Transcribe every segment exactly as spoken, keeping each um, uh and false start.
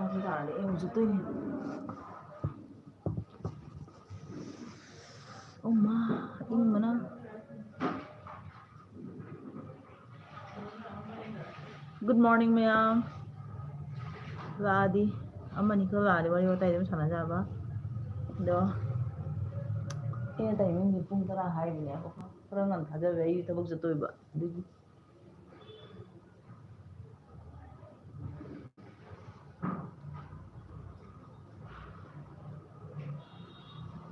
ꯃꯊꯛ ꯇꯥꯔꯗꯤ ꯑꯩ ꯑꯃꯨꯛ ꯆꯠꯇꯣꯏꯅꯦ꯫ ꯑꯣ ꯃꯥ, ꯏꯪꯕꯅ꯫ Good morning ꯃꯌꯥꯝ꯫ ꯂꯥꯛꯑꯗꯤ ꯑꯃꯅꯤ ꯈꯔ ꯂꯥꯛꯑꯗꯤ ꯋꯥꯔꯤ ꯋꯥꯇꯥꯏ ꯑꯗꯨꯝ ꯁꯥꯟꯅꯖꯕ꯫ ꯑꯗꯣ ꯑꯩꯅ timingꯁꯦ ꯄꯨꯡ ꯇꯔꯥ ꯍꯥꯏꯔꯤꯅꯦꯕꯀꯣ꯫ ꯈꯔ ꯉꯟꯅ ꯊꯥꯖꯕ ꯑꯩ ꯊꯕꯛ ꯆꯠꯇꯣꯏꯕ ꯑꯗꯨꯒꯤ꯫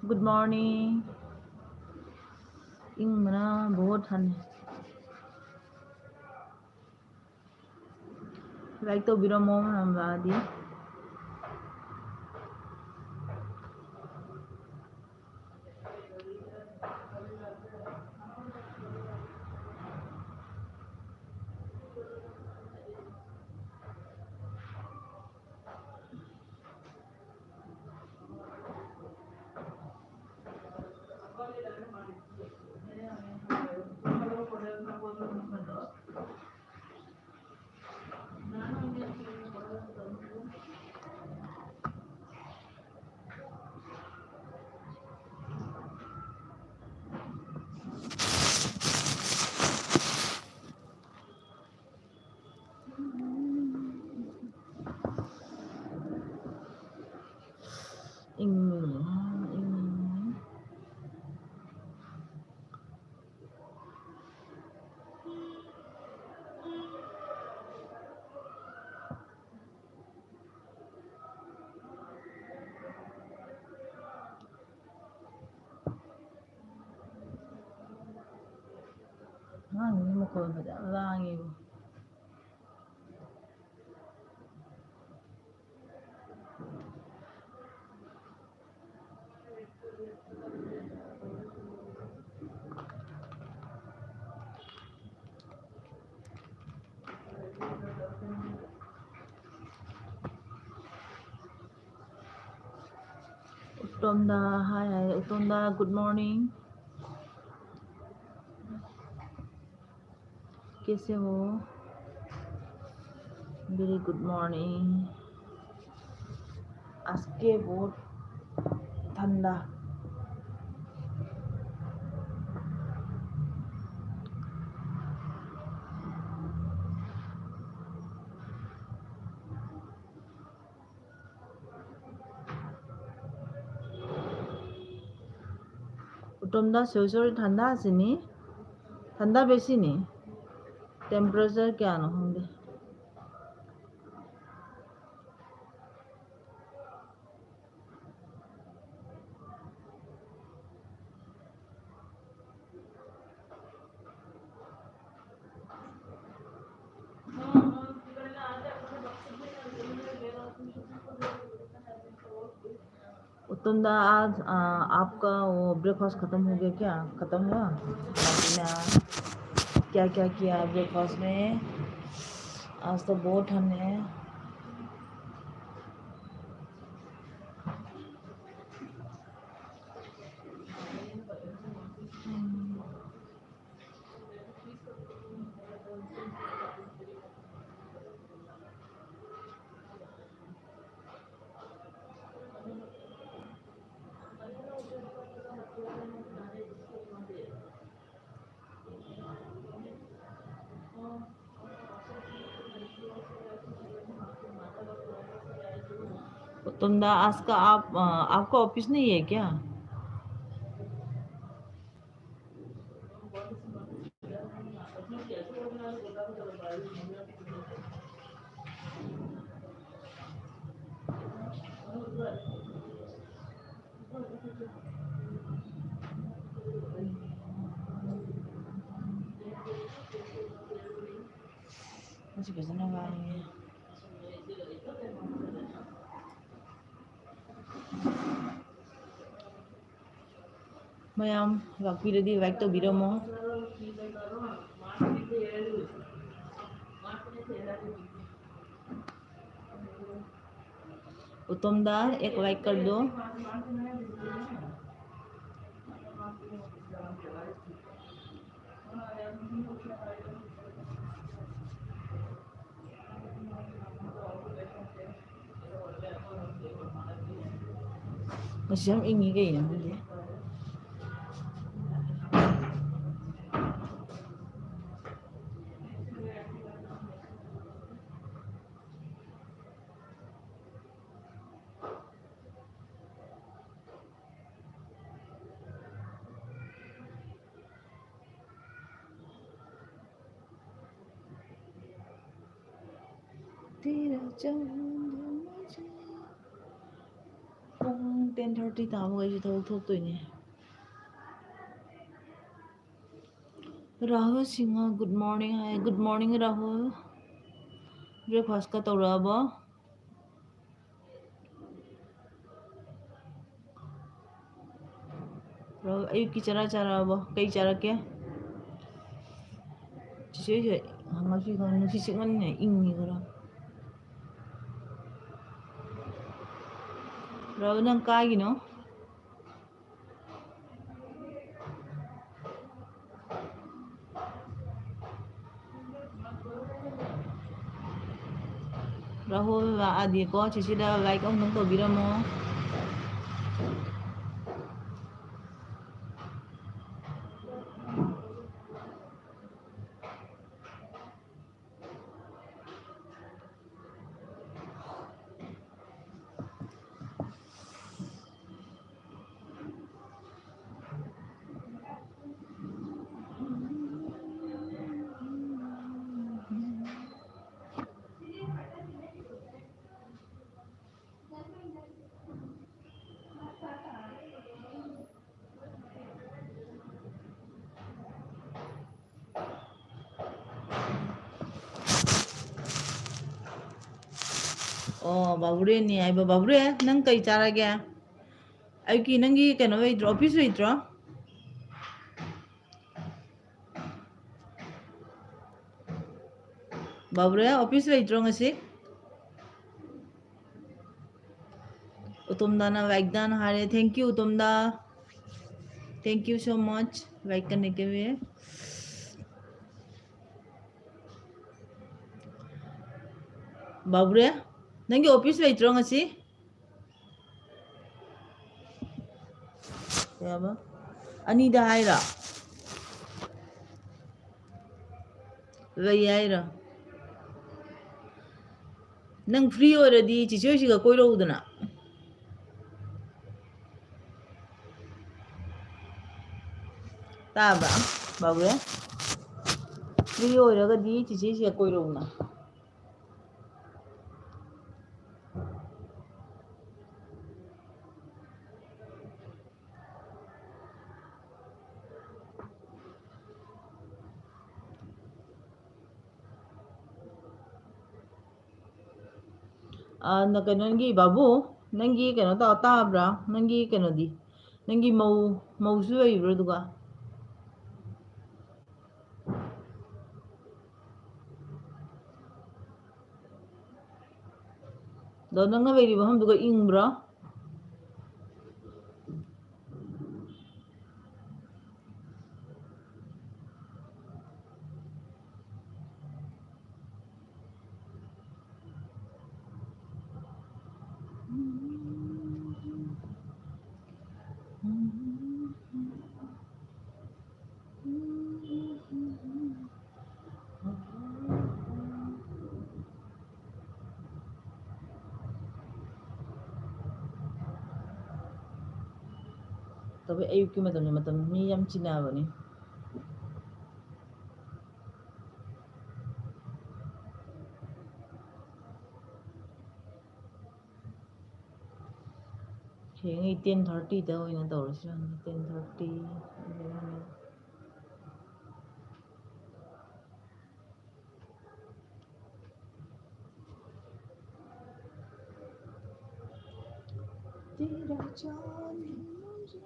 Good morning. ꯏꯪꯕꯅ ꯕꯣꯠ ꯊꯟꯅꯤ꯫ Like ꯇꯧꯕꯤꯔꯝꯃꯣ ꯃꯌꯥꯝ ꯂꯥꯛꯑꯗꯤ꯫ ꯏꯪ, ꯏꯪ꯫ ꯑꯉꯥꯡꯁꯤꯡꯁꯤ ꯃꯈꯣꯜ ꯐꯖꯅ ꯂꯥꯡꯉꯤꯕꯣ꯫ ꯎꯇꯣꯝꯗ, hi, hi, ꯎꯇꯣꯝꯗ, good morning. कैसे हो? Very good morning. আজকে বহুত ঠান্ডা। উত্তম দা, শিলচৰত ঠাণ্ডা আছে নি? ঠাণ্ডা বেছি নি? টেম্পাৰেচাৰ কিয় নহ'লে? उत्तम दा, आज, आ, आपका वो ब्रेकफास्ट खत्म हो गया क्या? खत्म हुआ? आपने क्या क्या किया ब्रेकफास्ट में? आज तो बहुत ठंड है। उत्तम दा, आज का आप, अ, आपका ऑफिस नहीं है क्या? ꯃꯁꯤ ꯐꯖꯅ ꯉꯥꯡꯉꯦ꯫ ꯃꯌꯥꯝ ꯂꯥꯛꯄꯤꯔꯗꯤ ꯂꯥꯏꯛ ꯇꯧꯕꯤꯔꯝꯃꯣ꯫ उत्तम दा, एक लाइक कर दो। ꯑꯁ, ꯌꯥꯝ ꯏꯪꯉꯤ ꯀꯩꯅꯣ ꯑꯗꯨꯗꯤ꯫ तेरा चांद मुझे। ꯄꯨꯡ ten thirty ꯇꯥꯕꯈꯩꯁꯦ ꯊꯕꯛ ꯊꯣꯛꯇꯣꯏꯅꯦ꯫ ꯔꯥꯍꯨꯜ ꯁꯤꯡꯍ, good morning ꯍꯥꯏ꯫ Good morning, Rahul. Breakfast ꯀ ꯇꯧꯔꯛꯑꯕꯣ? ꯔꯥꯍꯨꯜ, ꯑꯌꯨꯛꯀꯤ ꯆꯔꯥ ꯆꯥꯔꯛꯑꯕꯣ? ꯀꯩ ꯆꯥꯔꯛꯀꯦ? ꯆꯤꯆꯦ ꯍꯣꯏꯁꯦ ꯉꯁꯤ ꯅꯨꯡꯁꯤꯠ ꯁꯤꯠꯃꯟꯅ ꯏꯪꯉꯤ ꯈꯔ꯫ ꯔꯥꯍꯨꯜ, ꯅꯪ ꯀꯥꯏꯒꯤꯅꯣ? ꯔꯥꯍꯨꯜ ꯂꯥꯛꯑꯗꯤꯀꯣ, ꯆꯤꯆꯦꯗ like ꯑꯃꯨꯛꯇꯪ ꯇꯧꯕꯤꯔꯝꯃꯣ꯫ ꯑꯣ, ꯕꯥꯕꯨꯔꯦꯅꯤ ꯍꯥꯏꯕ꯫ ꯕꯥꯕꯨꯔꯦ, ꯅꯪ ꯀꯩ ꯆꯥꯔꯒꯦ? ꯑꯌꯨꯛꯀꯤ ꯅꯪꯒꯤ ꯀꯩꯅꯣ ꯂꯩꯇ꯭ꯔꯣ? Office ꯂꯩꯇ꯭ꯔꯣ? ꯕꯥꯕꯨꯔꯦ, office ꯂꯩꯇ꯭ꯔꯣ ꯉꯁꯤ? ꯎꯇꯣꯝꯗꯥꯅ like done ꯍꯥꯏꯔꯦ꯫ Thank you, ꯎꯇꯣꯝꯗꯥ꯫ Thank you so much, like connect ꯇꯧꯋꯦ꯫ ꯕꯥꯕꯨꯔꯦ, ꯅꯪꯒꯤ office ꯂꯩꯇ꯭ꯔꯣ ꯉꯁꯤ? ꯀꯩ ꯍꯥꯏꯕ? ꯑꯅꯤꯗ ꯍꯥꯏꯔꯣ? ꯂꯩ ꯍꯥꯏꯔꯣ? ꯅꯪ free ꯑꯣꯏꯔꯗꯤ ꯆꯤꯆꯦ ꯍꯣꯏꯁꯤꯒ ꯀꯣꯏꯔꯛꯎꯗꯅ꯫ ꯇꯥꯕ꯭ꯔꯥ, ꯕꯥꯕꯨꯔꯦ? Free ꯑꯣꯏꯔꯒꯗꯤ ꯆꯤꯆꯦꯁꯤꯒ ꯀꯣꯏꯔꯛꯎꯅ꯫ ꯑ, ꯅ-, ꯀꯩꯅꯣꯒꯤ ꯕꯥꯕꯨ, ꯅꯪꯒꯤ ꯀꯩꯅꯣ ꯇꯧ-, ꯇꯥꯕ꯭ꯔꯥ? ꯅꯪꯒꯤ ꯀꯩꯅꯣꯗꯤ, ꯅꯪꯒꯤ ꯃꯧ, ꯃꯧꯁꯨ ꯂꯩꯕ꯭ꯔꯥ ꯑꯗꯨꯒ? ꯑꯗꯣ ꯅꯪꯅ ꯂꯩꯔꯤꯕ ꯃꯐꯝꯗꯨꯒ ꯏꯪꯕ꯭ꯔꯥ? ꯇꯧꯋꯦ, ꯑꯌꯨꯛꯀꯤ ꯃꯇꯝꯗ ꯃꯇꯝ ꯃꯤ ꯌꯥꯝ ꯆꯤꯟꯅꯕꯅꯤ꯫ ꯍꯌꯦꯡ ꯑꯩ ten thirty ꯗ ꯑꯣꯏꯅ ꯇꯧꯔꯁꯤꯔ ꯈꯪꯗꯦ, ten thirty꯫ तेरा चांद है मुझे।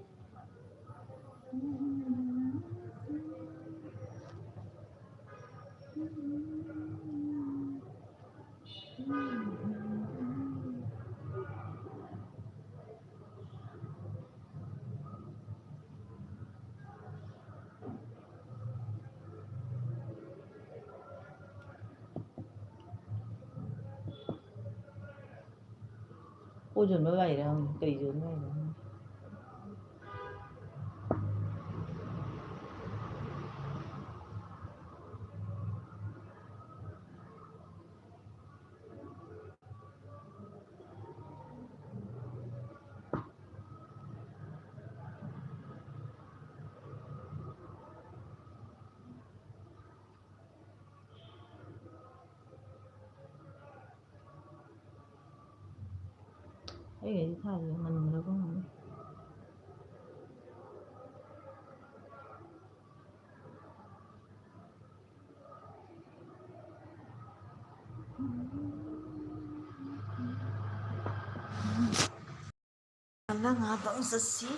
ꯄꯣꯠ ꯌꯣꯟꯕ ꯂꯥꯛꯏꯔꯥ ꯈꯪꯗꯦ, ꯀꯔꯤ ꯌꯣꯟꯕ ꯂꯥꯛꯏꯅꯣ ꯈꯪꯗꯦ꯫ ꯑꯩꯒꯤꯗꯤ ꯊꯥꯗꯦ, ꯉꯟꯈ꯭ꯔꯕ ꯈꯪꯗꯦ꯫ ꯉꯥꯛꯇꯪ ꯆꯠꯁꯤ꯫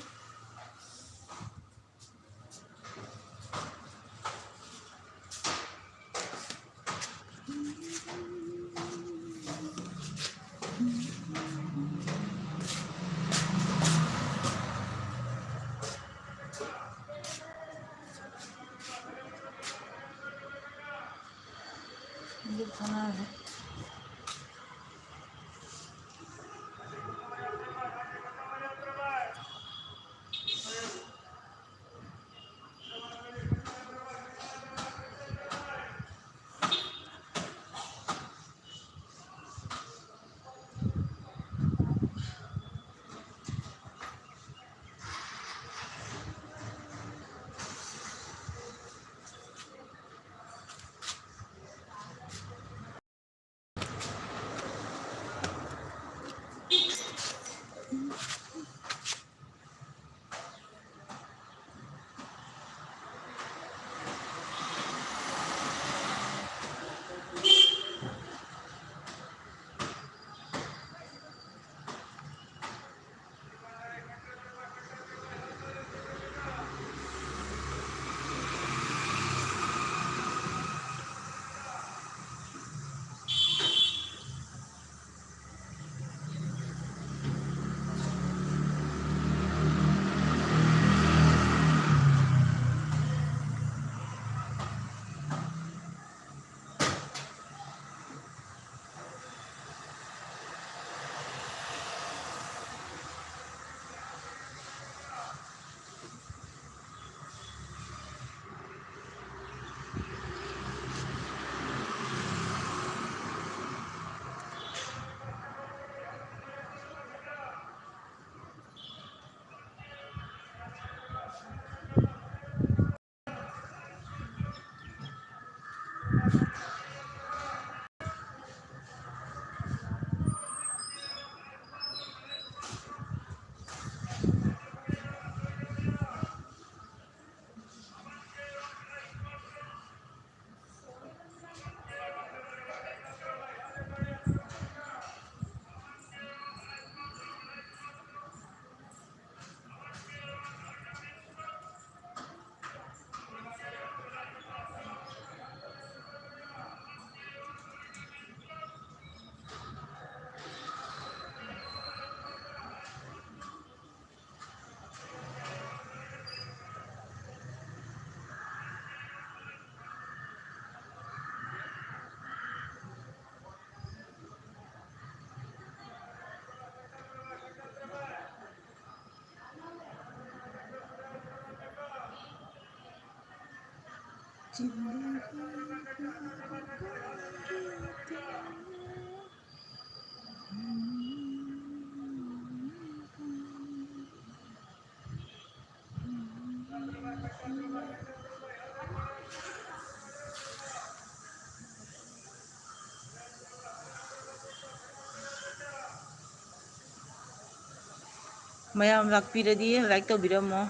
ꯃꯌꯥꯝ ꯂꯥꯛꯄꯤꯔꯗꯤ like ꯇꯧꯕꯤꯔꯝꯃꯣ,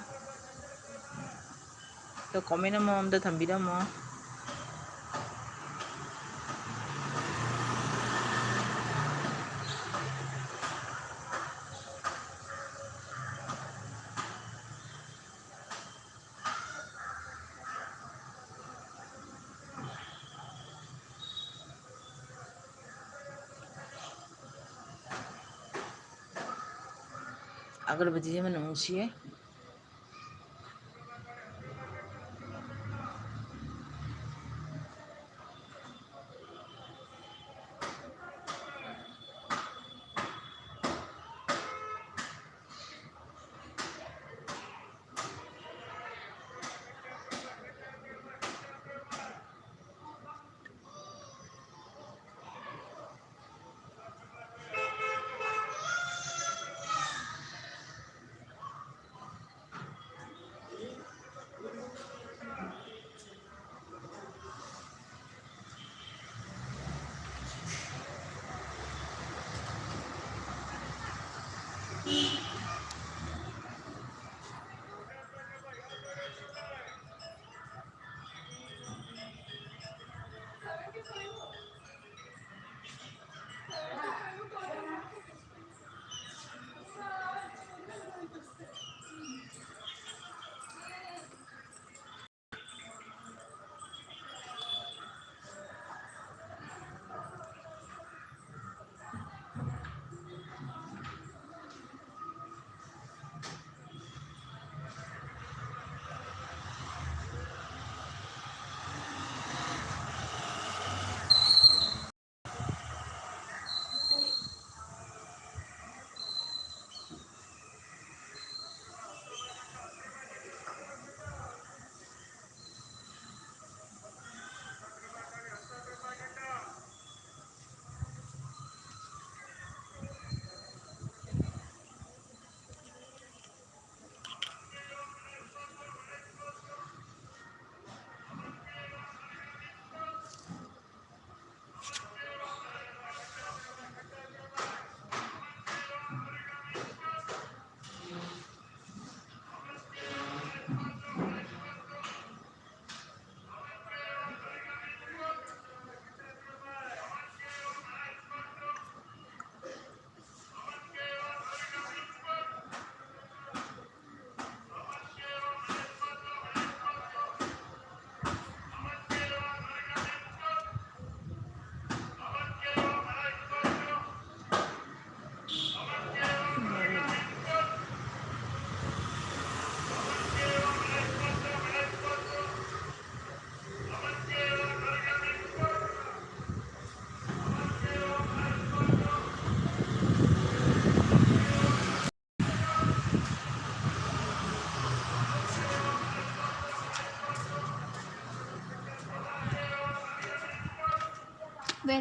ꯑꯗꯣ comment ꯑꯃꯃꯝꯗ ꯊꯝꯕꯤꯔꯝꯃꯣ꯫ ꯑꯒꯔꯕꯇꯤꯁꯦ ꯃꯅꯝ ꯅꯨꯡꯁꯤꯌꯦ꯫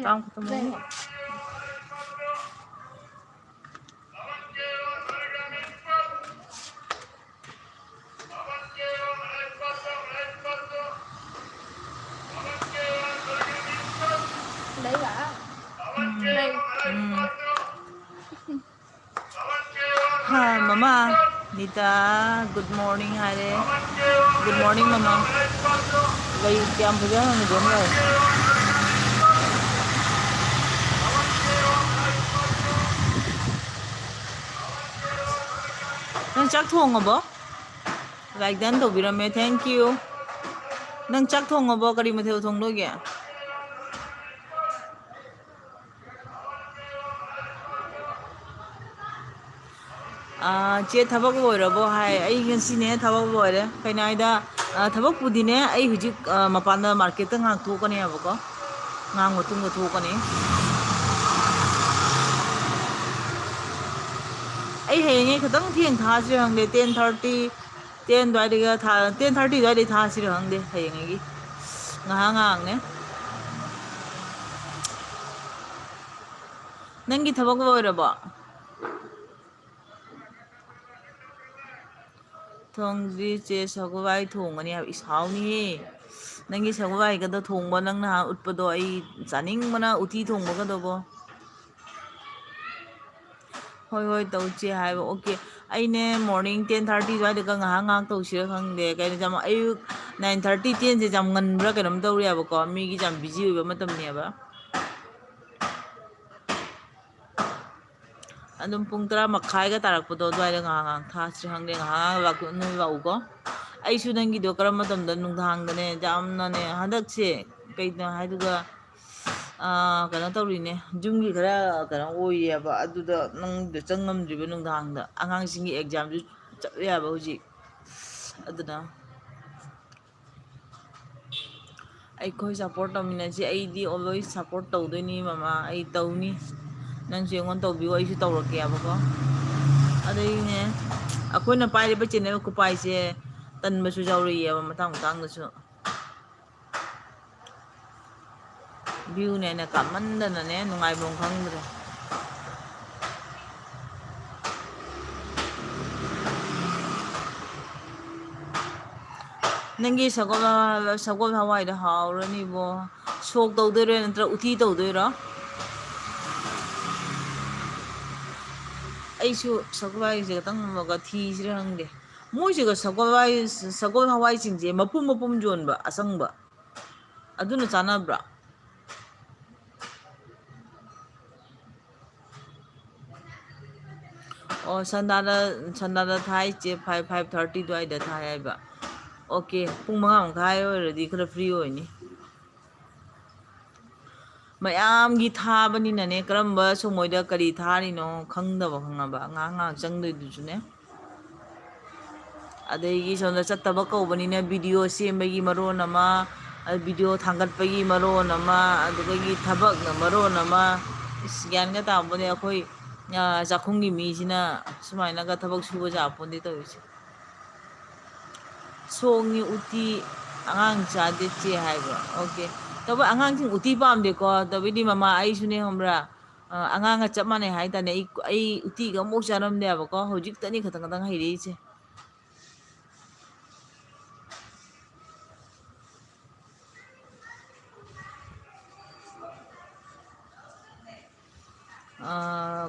काम खत्म हो गया। ꯍꯥ, ꯃꯃꯥ꯫ ꯅꯤꯇꯥ, good morning ꯍꯥꯏꯔꯦ꯫ Good morning, ꯃꯃꯥ꯫ ꯂꯩ ꯀꯌꯥꯝ ꯐꯖꯅ ꯍꯪꯉꯤꯗꯣ ꯌꯦꯡꯉꯣ꯫ ꯅꯪ ꯆꯥꯛ ꯊꯣꯡꯉꯕꯣ? Like done ꯇꯧꯕꯤꯔꯝꯃꯦ, thank you꯫ ꯅꯪ ꯆꯥꯛ ꯊꯣꯡꯉꯕꯣ? ꯀꯔꯤ ꯃꯊꯦꯜ ꯊꯣꯡꯗꯣꯏꯒꯦ? ꯑꯥ, ꯆꯦ, ꯊꯕꯛ ꯂꯣꯏꯔꯕꯣ ꯍꯥꯏ꯫ ꯑꯩ ꯉꯁꯤꯅꯦ ꯊꯕꯛ ꯂꯣꯏꯔꯦ꯫ ꯀꯩꯅꯣ ꯍꯥꯏꯗ, ꯑꯥ, ꯊꯕꯛꯄꯨꯗꯤꯅꯦ, ꯑꯩ ꯍꯧꯖꯤꯛ, ꯑꯥ, ꯃꯄꯥꯟꯗ marketꯇ ꯉꯥꯏꯍꯥꯛ ꯊꯣꯛꯀꯅꯦꯕꯀꯣ꯫ ꯉꯥꯏꯍꯥꯛ ꯃꯇꯨꯡꯗ ꯊꯣꯛꯀꯅꯤ꯫ ꯑꯩ ꯍꯌꯦꯡꯉꯩ ꯈꯤꯇꯪ ꯊꯦꯡ ꯊꯥꯁꯤꯔ ꯈꯪꯗꯦ, ten thirty, ten ꯑꯗꯨꯋꯥꯏꯗꯒ ꯊꯥ-, ten thirty ꯑꯗꯨꯋꯥꯏꯗꯩ ꯊꯥꯁꯤꯔ ꯈꯪꯗꯦ ꯍꯌꯦꯡꯉꯩꯒꯤ꯫ ꯉꯥꯏꯍꯥꯛ ꯉꯥꯏꯍꯥꯛꯅꯦ꯫ ꯅꯪꯒꯤ ꯊꯕꯛ ꯂꯣꯏꯔꯕꯣ? ꯊꯣꯡꯗ꯭ꯔꯤ ꯆꯦ, ꯁꯒꯣꯜꯍꯋꯥꯏ ꯊꯣꯡꯒꯅꯤ ꯍꯥꯏꯕ꯫ ꯏꯁ, ꯍꯥꯎꯅꯤꯍꯦ꯫ ꯅꯪꯒꯤ ꯁꯒꯣꯜꯍꯋꯥꯏꯒꯗꯣ ꯊꯣꯡꯕ ꯅꯪ ꯅꯍꯥꯟ ꯎꯠꯄꯗꯣ ꯑꯩ ꯆꯥꯅꯤꯡꯕꯅ, ꯎꯇꯤ ꯊꯣꯡꯕꯒꯗꯣꯀꯣ꯫ ꯍꯣꯏ, ꯍꯣꯏ, ꯇꯧꯁꯦ ꯍꯥꯏꯕ꯫ Okay, ꯑꯩꯅꯦ morning ten thirty ꯑꯗꯨꯋꯥꯏꯗꯒ ꯉꯥꯏꯍꯥꯛ ꯉꯥꯏꯍꯥꯛ ꯇꯧꯁꯤꯔ ꯈꯪꯗꯦ꯫ ꯀꯩꯅꯣ, ꯌꯥꯝ ꯑꯌꯨꯛ nine thirty, tenꯁꯦ ꯌꯥꯝ ꯉꯟꯕ꯭ꯔꯥ ꯀꯩꯅꯣꯝ ꯇꯧꯔꯦꯕꯀꯣ, ꯃꯤꯒꯤ ꯌꯥꯝ busy ꯑꯣꯏꯕ ꯃꯇꯝꯅꯦꯕ꯫ ꯑꯗꯨꯝ ꯄꯨꯡ ꯇꯔꯥ ꯃꯈꯥꯏꯒ ꯇꯥꯔꯛꯄꯗꯣ ꯑꯗꯨꯋꯥꯏꯗ ꯉꯥꯏꯍꯥꯛ ꯉꯥꯏꯍꯥꯛ ꯊꯥꯁꯤꯔ ꯈꯪꯗꯦ, ꯉꯥꯏꯍꯥꯛ ꯉꯥꯏꯍꯥꯛ ꯂꯥꯛ-, ꯅꯣꯏ ꯂꯥꯛꯎꯀꯣ꯫ ꯑꯩꯁꯨ ꯅꯪꯒꯤꯗꯣ ꯀꯔꯝꯕ ꯃꯇꯝꯗ, ꯅꯨꯡꯗꯥꯡꯗꯅꯦ ꯌꯥꯝꯅꯅꯦ ꯍꯟꯗꯛꯁꯦ, ꯀꯩꯅꯣ ꯍꯥꯏꯗꯨꯒ, ꯑꯥ, ꯀꯩꯅꯣ ꯇꯧꯔꯤꯅꯦ, ꯌꯨꯝꯒꯤ ꯈꯔ ꯀꯩꯅꯣ ꯑꯣꯏꯔꯤꯑꯕ, ꯑꯗꯨꯗ ꯅꯪꯗꯣ ꯆꯪ ꯉꯝꯗ꯭ꯔꯤꯕ ꯅꯨꯡꯗꯥꯡꯗ꯫ ꯑꯉꯥꯡꯁꯤꯡꯒꯤ examꯁꯨ ꯆꯠꯂꯦ ꯍꯥꯏꯕ ꯍꯧꯖꯤꯛ, ꯑꯗꯨꯅ ꯑꯩꯈꯣꯏ support ꯇꯧꯃꯤꯟꯅꯁꯤ꯫ ꯑꯩꯗꯤ always support ꯇꯧꯗꯣꯏꯅꯤ ꯃꯃꯥ, ꯑꯩ ꯇꯧꯅꯤ꯫ ꯅꯪꯁꯨ ꯑꯩꯉꯣꯟꯗ ꯇꯧꯕꯤꯌꯨ, ꯑꯩꯁꯨ ꯇꯧꯔꯛꯀꯦꯕꯀꯣ꯫ ꯑꯗꯩꯅꯦ, ꯑꯩꯈꯣꯏꯅ ꯄꯥꯏꯔꯤꯕ channel ꯈꯨꯄꯥꯏꯁꯦ ꯇꯟꯕꯁꯨ ꯌꯥꯎꯔꯛꯏꯑꯕ ꯃꯇꯥꯡ ꯃꯇꯥꯡꯗꯁꯨ꯫ View-ꯅꯦꯅ ꯀꯥꯞꯃꯟꯗꯅꯅꯦ ꯅꯨꯡꯉꯥꯏꯐꯝ ꯈꯪꯗ꯭ꯔꯦ꯫ ꯅꯪꯒꯤ ꯁꯒꯣꯜ ꯍꯋꯥ-, ꯁꯒꯣꯜ ꯍꯋꯥꯏꯗꯣ ꯍꯥꯎꯔꯅꯤꯕꯣ꯫ ꯁꯣꯛ ꯇꯧꯗꯣꯏꯔꯣ ꯅꯠꯇ꯭ꯔ ꯎꯇꯤ ꯇꯧꯗꯣꯏꯔꯣ? ꯑꯩꯁꯨ ꯁꯒꯣꯜ ꯍꯋꯥꯏꯁꯦ ꯈꯇꯪ ꯑꯃꯒ ꯊꯤꯁꯤꯔ ꯈꯪꯗꯦ꯫ ꯃꯣꯏꯁꯤꯒ ꯁꯒꯣꯜ ꯍꯋꯥꯏ, ꯁꯒꯣꯜ ꯍꯋꯥꯏꯁꯤꯡꯁꯦ ꯃꯄꯨꯝ ꯃꯄꯨꯝ ꯌꯣꯟꯕ ꯑꯁꯪꯕ꯫ ꯑꯗꯨꯅ ꯆꯥꯟꯅꯕ꯭ꯔꯥ? ꯑꯣ, ꯁꯟꯗꯥꯗ, ꯁꯟꯗꯥꯗ ꯊꯥꯏ ꯆꯦ, five, five thirty ꯑꯗꯨꯋꯥꯏꯗ ꯊꯥꯏ ꯍꯥꯏꯕ꯫ ꯑꯣꯀꯦ, ꯄꯨꯡ ꯃꯉꯥ ꯃꯈꯥꯏ ꯑꯣꯏꯔꯗꯤ ꯈꯔ free ꯑꯣꯏꯅꯤ꯫ ꯃꯌꯥꯝꯒꯤ ꯊꯥꯕꯅꯤꯅꯅꯦ, ꯀꯔꯝꯕ ꯁꯣꯃꯣꯏꯗ ꯀꯔꯤ ꯊꯥꯔꯤꯅꯣ ꯈꯪꯗꯕ, ꯈꯪꯉꯕ? ꯉꯥꯏꯍꯥꯛ ꯉꯥꯏꯍꯥꯛ ꯆꯪꯗꯣꯏꯗꯨꯁꯨꯅꯦ꯫ ꯑꯗꯒꯤ ꯁꯣꯝꯗ ꯆꯠꯇꯕ ꯀꯧꯕꯅꯤꯅ video ꯁꯦꯝꯕꯒꯤ ꯃꯔꯣꯟ ꯑꯃ, video ꯊꯥꯡꯒꯠꯄꯒꯤ ꯃꯔꯣꯟ ꯑꯃ, ꯑꯗꯨꯗꯒꯤ ꯊꯕꯛꯅ ꯃꯔꯣꯟ ꯑꯃ꯫ ꯏꯁ, ꯒ꯭ꯌꯥꯟꯒ ꯇꯥꯄꯣꯠꯇꯦ ꯑꯩꯈꯣꯏ, ꯑ, ꯆꯥꯛꯈꯨꯝꯒꯤ ꯃꯤꯁꯤꯅ ꯁꯨꯃꯥꯏꯅꯒ ꯊꯕꯛ ꯁꯨꯕ ꯌꯥꯄꯣꯠꯇꯦ ꯇꯧꯔꯤꯁꯦ꯫ ꯁꯣꯡꯉꯤ ꯎꯇꯤ ꯑꯉꯥꯡ ꯆꯥꯗꯦ ꯆꯦ ꯍꯥꯏꯕ꯭ꯔꯣ? ꯑꯣꯀꯦ꯫ ꯇꯧꯕ ꯑꯉꯥꯡꯁꯤꯡ ꯎꯇꯤ ꯄꯥꯝꯗꯦꯀꯣ꯫ ꯇꯧꯕꯩꯗꯤ ꯃꯃꯥ ꯑꯩꯁꯨꯅꯦ ꯈꯪꯕ꯭ꯔꯥ? ꯑ, ꯑꯉꯥꯡꯒ ꯆꯞ ꯃꯥꯟꯅꯩ ꯍꯥꯏꯇꯥꯔꯦ꯫ ꯑꯩ, ꯑꯩ ꯎꯇꯤꯒ ꯑꯃꯨꯛ ꯆꯥꯔꯝꯗꯦꯕꯀꯣ꯫ ꯍꯧꯖꯤꯛꯇꯅꯤ ꯈꯇꯪ ꯈꯇꯪ ꯍꯩꯔꯛꯏꯁꯦ꯫ ꯑ,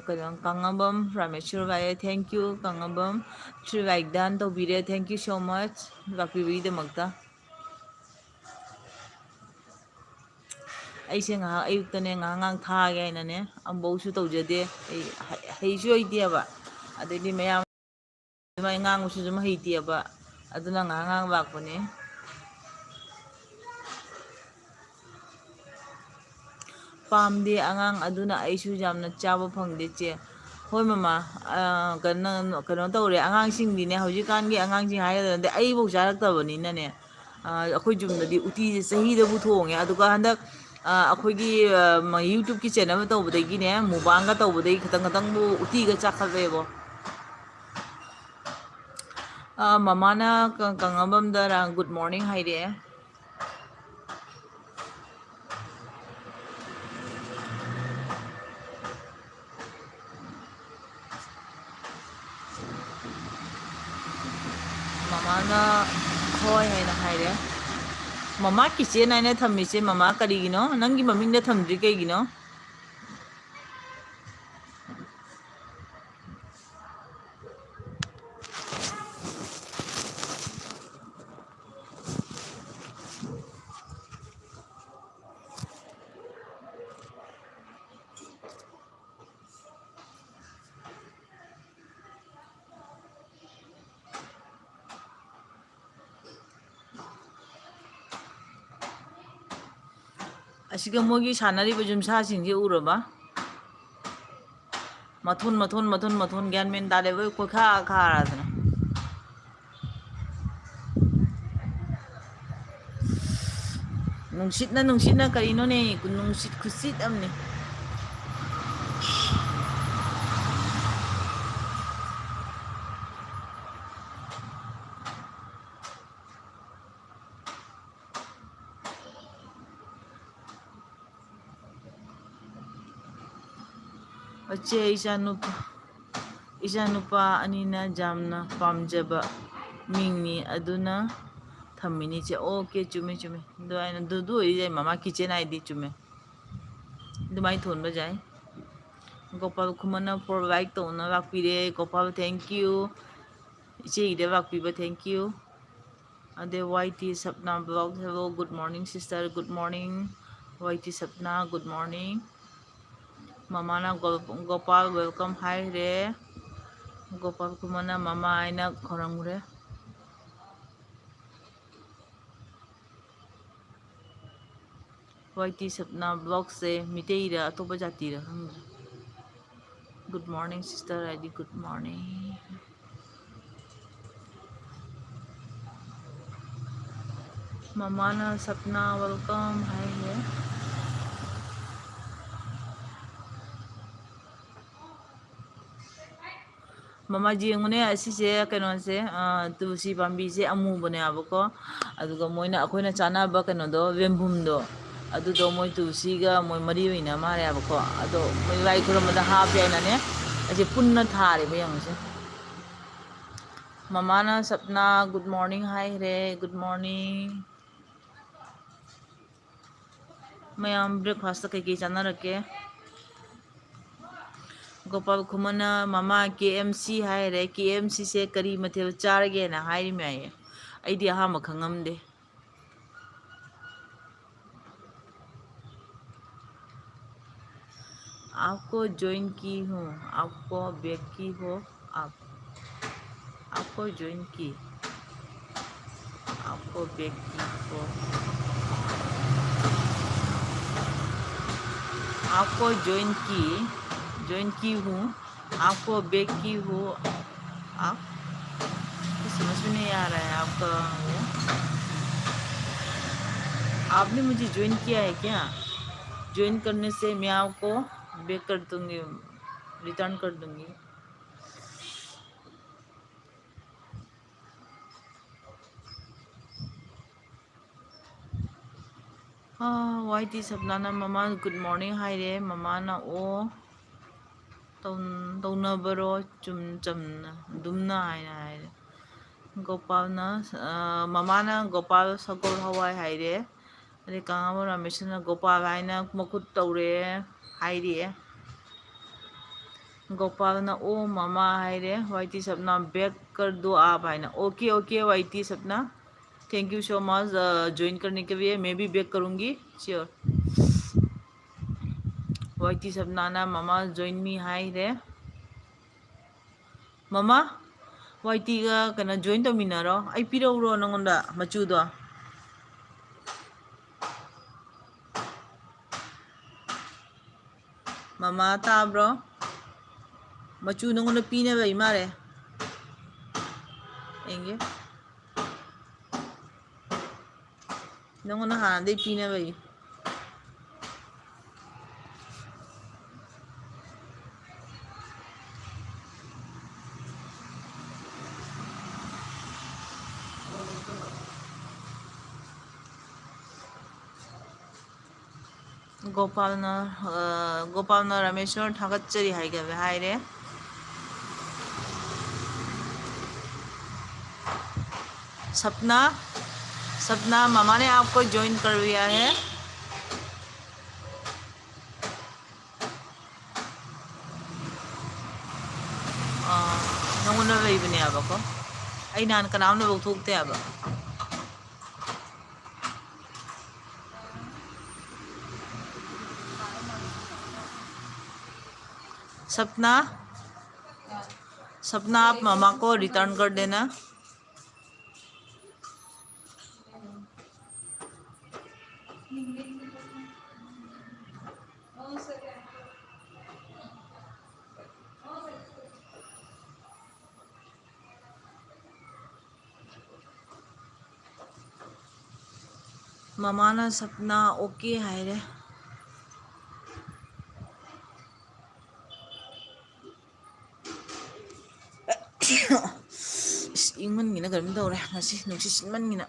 ꯀꯩꯅꯣ, ꯀꯥꯡꯉꯕꯝ ꯔꯥꯃꯦꯁꯣꯔ ꯚꯥꯏ, thank you꯫ ꯀꯥꯡꯉꯕꯝ ꯊ꯭ꯔꯤ ꯂꯥꯏꯛ done ꯇꯧꯕꯤꯔꯦ, thank you so much ꯂꯥꯛꯄꯤꯕꯒꯤꯗꯃꯛꯇ꯫ ꯑꯩꯁꯦ ꯉꯥꯏꯍꯥꯛ ꯑꯌꯨꯛꯇꯅꯦ, ꯉꯥꯏꯍꯥꯛ ꯉꯥꯏꯍꯥꯛ ꯊꯥꯒꯦ ꯍꯥꯏꯅꯅꯦ, ꯑꯃꯐꯧꯁꯨ ꯇꯧꯖꯗꯦ꯫ ꯑꯩ ꯍꯩ-, ꯍꯩꯁꯨ ꯍꯩꯇꯦꯕ, ꯑꯗꯩꯗꯤ ꯃꯌꯥꯝ ꯑꯗꯨꯃꯥꯏꯅ ꯉꯥꯡꯕꯁꯨ ꯑꯗꯨꯝ ꯍꯩꯇꯦꯕ, ꯑꯗꯨꯅ ꯉꯥꯏꯍꯥꯛ ꯉꯥꯏꯍꯥꯛ ꯂꯥꯛꯄꯅꯦ꯫ ꯄꯥꯝꯗꯦ ꯑꯉꯥꯡ ꯑꯗꯨꯅ ꯑꯩꯁꯨ ꯌꯥꯝꯅ ꯆꯥꯕ ꯐꯪꯗꯦ ꯆꯦ꯫ ꯍꯣꯏ ꯃꯃꯥ, ꯑ, ꯀꯩꯅꯣ, ꯀꯩꯅꯣ ꯇꯧꯔꯦ, ꯑꯉꯥꯡꯁꯤꯡꯗꯤꯅꯦ, ꯍꯧꯖꯤꯛꯀꯥꯟꯒꯤ ꯑꯉꯥꯡꯁꯤꯡ ꯍꯥꯏꯒꯗ꯭ꯔꯗꯤ ꯑꯩꯕꯨ ꯆꯥꯔꯛꯇꯕꯅꯤꯅꯅꯦ, ꯑ, ꯑꯩꯈꯣꯏ ꯌꯨꯝꯗꯗꯤ ꯎꯇꯤꯁꯦ ꯆꯍꯤꯗꯕꯨ ꯊꯣꯡꯉꯦ꯫ ꯑꯗꯨꯒ ꯍꯟꯗꯛ, ꯑ, ꯑꯩꯈꯣꯏꯒꯤ, ꯑ, ꯃ-, YouTube-ꯀꯤ channel ꯇꯧꯕꯗꯒꯤꯅꯦ, mukbang-ꯒ ꯇꯧꯕꯗꯒꯤ ꯈꯤꯇꯪ ꯈꯤꯇꯪꯕꯨ ꯎꯇꯤꯒ ꯆꯥꯈꯠꯂꯦꯕꯣ꯫ ꯑ, ꯃꯃꯥꯅ ꯀ-, ꯀꯪꯉꯕꯝꯗ ꯔ-, good morning ꯍꯥꯏꯔꯛꯑꯦ꯫ ꯃꯥꯅ ꯍꯣꯏ ꯍꯥꯏꯅ ꯍꯥꯏꯔꯦ꯫ ꯃꯃꯥ ꯀꯤꯆꯦꯟ ꯍꯥꯏꯅ ꯊꯝꯃꯤꯁꯦ ꯃꯃꯥ ꯀꯔꯤꯒꯤꯅꯣ? ꯅꯪꯒꯤ ꯃꯃꯤꯡꯗ ꯊꯝꯗ꯭ꯔꯤ ꯀꯩꯒꯤꯅꯣ? ꯑꯁꯤꯒ ꯃꯣꯏꯒꯤ ꯁꯥꯟꯅꯔꯤꯕ ꯌꯨꯝꯁꯥꯁꯤꯡꯁꯦ ꯎꯔꯕ? ꯃꯊꯣꯟ, ꯃꯊꯣꯟ, ꯃꯊꯣꯟ, ꯃꯊꯣꯟ, ꯒ꯭ꯌꯥꯟ ꯃꯦꯟ ꯇꯥꯗꯦ, ꯂꯣꯏ ꯀꯣꯏꯈꯥ ꯈꯥꯔꯗꯅ꯫ ꯅꯨꯡꯁꯤꯠꯅ, ꯅꯨꯡꯁꯤꯠꯅ ꯀꯔꯤꯅꯣꯅꯦ? ꯅꯨꯡꯁꯤꯠ ꯈꯨꯁꯤꯠ ꯑꯃꯅꯤ꯫ ꯏꯆꯦ, ꯏꯆꯥꯅꯨꯄꯥ, ꯏꯆꯥꯅꯨꯄꯥ ꯑꯅꯤꯅ ꯌꯥꯝꯅ ꯄꯥꯝꯖꯕ ꯃꯤꯡꯅꯤ, ꯑꯗꯨꯅ ꯊꯝꯃꯤꯅꯤ ꯏꯆꯦ꯫ ꯑꯣꯀꯦ, ꯆꯨꯝꯃꯦ, ꯆꯨꯝꯃꯦ꯫ ꯑꯗꯨ ꯑꯩꯅ, ꯑꯗꯨ, ꯑꯗꯨ ꯑꯣꯏꯔꯗꯤ ꯑꯩ ꯃꯃꯥ ꯀꯤꯆꯦꯟ ꯍꯥꯏꯗꯤ ꯆꯨꯝꯃꯦ꯫ ꯑꯗꯨꯃꯥꯏꯅ ꯊꯣꯟꯕ ꯌꯥꯏ꯫ ꯒꯣꯄꯥꯜ ꯈꯨꯃꯟꯅ ꯐꯣꯔ ꯂꯥꯏꯛ ꯇꯧꯅ ꯂꯥꯛꯄꯤꯔꯦ꯫ Gopal, thank you꯫ ꯏꯆꯦꯒꯤꯗ ꯂꯥꯛꯄꯤꯕ, thank you꯫ ꯑꯗꯩ Y T Sapna block, hello, good morning sister, good morning꯫ Y T Sapna, good morning꯫ ꯃꯃꯥꯅ ꯒꯣ-, ꯒꯣꯄꯥꯜ welcome ꯍꯥꯏꯈ꯭ꯔꯦ꯫ ꯒꯣꯄꯥꯜ ꯈꯨꯃꯟꯅ ꯃꯃꯥ ꯍꯥꯏꯅ ꯈꯣꯏꯔꯝꯈ꯭ꯔꯦ꯫ ꯋꯥꯏ ꯇꯤ ꯁꯞꯅꯥ ꯕ꯭ꯂꯣꯛꯁꯦ ꯃꯤꯇꯩꯔ ꯑꯇꯣꯞꯄ ꯖꯥꯇꯤꯔ ꯈꯪꯗ꯭ꯔꯦ꯫ Good morning sister ꯍꯥꯏꯗꯤ good morning꯫ ꯃꯃꯥꯅ ꯁꯞꯅꯥ welcome ꯍꯥꯏꯌꯦ꯫ ꯃꯃꯥ ꯌꯦꯡꯉꯨꯅꯦ, ꯑꯁꯤꯁꯦ ꯀꯩꯅꯣꯁꯦ, ꯑ, ꯇꯨꯜꯁꯤ ꯄꯥꯝꯕꯤꯁꯦ ꯑꯃꯨꯕꯅꯦꯕꯀꯣ꯫ ꯑꯗꯨꯒ ꯃꯣꯏꯅ, ꯑꯩꯈꯣꯏꯅ ꯆꯥꯅꯕ ꯀꯩꯅꯣꯗꯣ, ꯂꯦꯝꯕꯨꯝꯗꯣ, ꯑꯗꯨꯗꯣ ꯃꯣꯏ ꯇꯨꯜꯁꯤꯒ ꯃꯣꯏ ꯃꯔꯤ ꯂꯩꯅ ꯃꯥꯜꯂꯦꯕꯀꯣ꯫ ꯑꯗꯣ ꯃꯣꯏ ꯂꯥꯏ ꯈꯨꯔꯨꯝꯕꯗ ꯍꯥꯞꯄꯦ ꯍꯥꯏꯅꯅꯦ, ꯑꯩꯁꯦ ꯄꯨꯟꯅ ꯊꯥꯔꯦꯕ, ꯌꯦꯡꯉꯨꯁꯦ꯫ ꯃꯃꯥꯅ ꯁꯞꯅꯥ good morning ꯍꯥꯏꯈ꯭ꯔꯦ꯫ Good morning꯫ ꯃꯌꯥꯝ breakfast ꯀꯩꯀꯩ ꯆꯥꯅꯔꯛꯀꯦ? ꯒꯣꯄꯥꯜ ꯈꯨꯃꯟꯅ ꯃꯃꯥ K M C ꯍꯥꯏꯔꯦ꯫ K M C ꯁꯦ ꯀꯔꯤ ꯃꯊꯦꯜ ꯆꯥꯔꯒꯦꯅ ꯍꯥꯏꯔꯤꯃꯦ ꯍꯥꯏꯌꯦ꯫ ꯑꯩꯗꯤ ꯑꯍꯥꯟꯕ ꯈꯪꯉꯝꯗꯦ꯫ आपको ज्वाइन की हूँ, आपको बैक की हो, आप, आपको ज्वाइन की, आपको बैक की हो, आपको ज्वाइन की, ज्वाइन की हूँ, आपको बैक की हो, आप, कुछ समझ में नहीं आ रहा है आपका वो। आपने मुझे ज्वाइन किया है क्या? ज्वाइन करने से मैं आपको बैक कर दूंगी, रिटर्न कर दूंगी। ꯋꯥꯏ ꯇꯤ ꯁꯞꯅꯥꯅ ꯃꯃꯥ good morning ꯍꯥꯏꯔꯦ꯫ ꯃꯃꯥꯅ ꯑꯣ ꯇꯧ-, ꯇꯧꯅꯕꯔꯣ ꯆꯨꯝ ꯆꯝꯅ ꯑꯗꯨꯝꯅ ꯍꯥꯏꯅ ꯍꯥꯏꯔꯦ꯫ ꯒꯣꯄꯥꯜꯅ, ꯑ, ꯃꯃꯥꯅ ꯒꯣꯄꯥꯜ ꯁꯒꯣꯜ ꯍꯋꯥꯏ ꯍꯥꯏꯔꯦ꯫ ꯑꯗꯩ ꯀꯥꯉꯥꯕꯝ ꯔꯥꯃꯦꯁꯅ ꯒꯣꯄꯥꯜ ꯍꯥꯏꯅ ꯃꯈꯨꯠ ꯇꯧꯔꯦ ꯍꯥꯏꯔꯤꯑꯦ꯫ ꯒꯣꯄꯥꯜꯅ ꯑꯣ ꯃꯃꯥ ꯍꯥꯏꯔꯦ꯫ ꯋꯥꯏ ꯇꯤ ꯁꯞꯅꯥ बैक कर दो आप ꯍꯥꯏꯅ꯫ OK, OK, वाई टी सपना। Thank you so much, a, join करने के लिए। मैं भी बैक करूँगी, श्योर। ꯋꯥꯏ ꯇꯤ ꯁꯞꯅꯥꯅ ꯃꯃꯥ ज्वाइन मी ꯍꯥꯏꯔꯦ꯫ ꯃꯃꯥ, ꯋꯥꯏ ꯇꯤꯒ ꯀꯩꯅꯣ ज्वाइन ꯇꯧꯃꯤꯟꯅꯔꯣ꯫ ꯑꯩ ꯄꯤꯔꯛꯎꯔꯣ ꯅꯪꯉꯣꯟꯗ ꯃꯆꯨꯗꯣ? ꯃꯃꯥ ꯇꯥꯕ꯭ꯔꯣ? ꯃꯆꯨ ꯅꯪꯉꯣꯟꯗ ꯄꯤꯅꯕ ꯏꯃꯥꯔꯦ꯫ ꯌꯦꯡꯒꯦ꯫ ꯅꯪꯉꯣꯟꯗ ꯍꯥꯟꯅꯗꯩ ꯄꯤꯅꯕꯒꯤ꯫ ꯒꯣꯄꯥꯜꯅ, ꯑ, ꯒꯣꯄꯥꯜꯅ ꯔꯥꯃꯦꯁ꯭ꯋꯔ ꯊꯥꯒꯠꯆꯔꯤ ꯍꯥꯏꯒ-, ꯍꯥꯏꯔꯦ꯫ सपना, सपना, ममा ने आपको ज्वाइन कर लिया है। ꯑꯥ, ꯅꯪꯉꯣꯟꯗ ꯂꯩꯕꯅꯦꯕꯀꯣ꯫ ꯑꯩ ꯅꯍꯥꯟ ꯀꯅꯥꯝꯅ ꯂꯧꯊꯣꯛꯇꯦ ꯍꯥꯏꯕ꯫ सपना, सपना, आप ममा को रिटर्न कर देना। ꯃꯃꯥꯅ ꯁꯞꯅꯥ ꯑꯣꯀꯦ ꯍꯥꯏꯔꯦ꯫ ꯏꯁ, ꯏꯪꯃꯟꯒꯤꯅ ꯀꯩꯅꯣꯝ ꯇꯧꯔꯦ ꯉꯁꯤ, ꯅꯨꯡꯁꯤꯠ ꯁꯤꯠꯃꯟꯒꯤꯅ꯫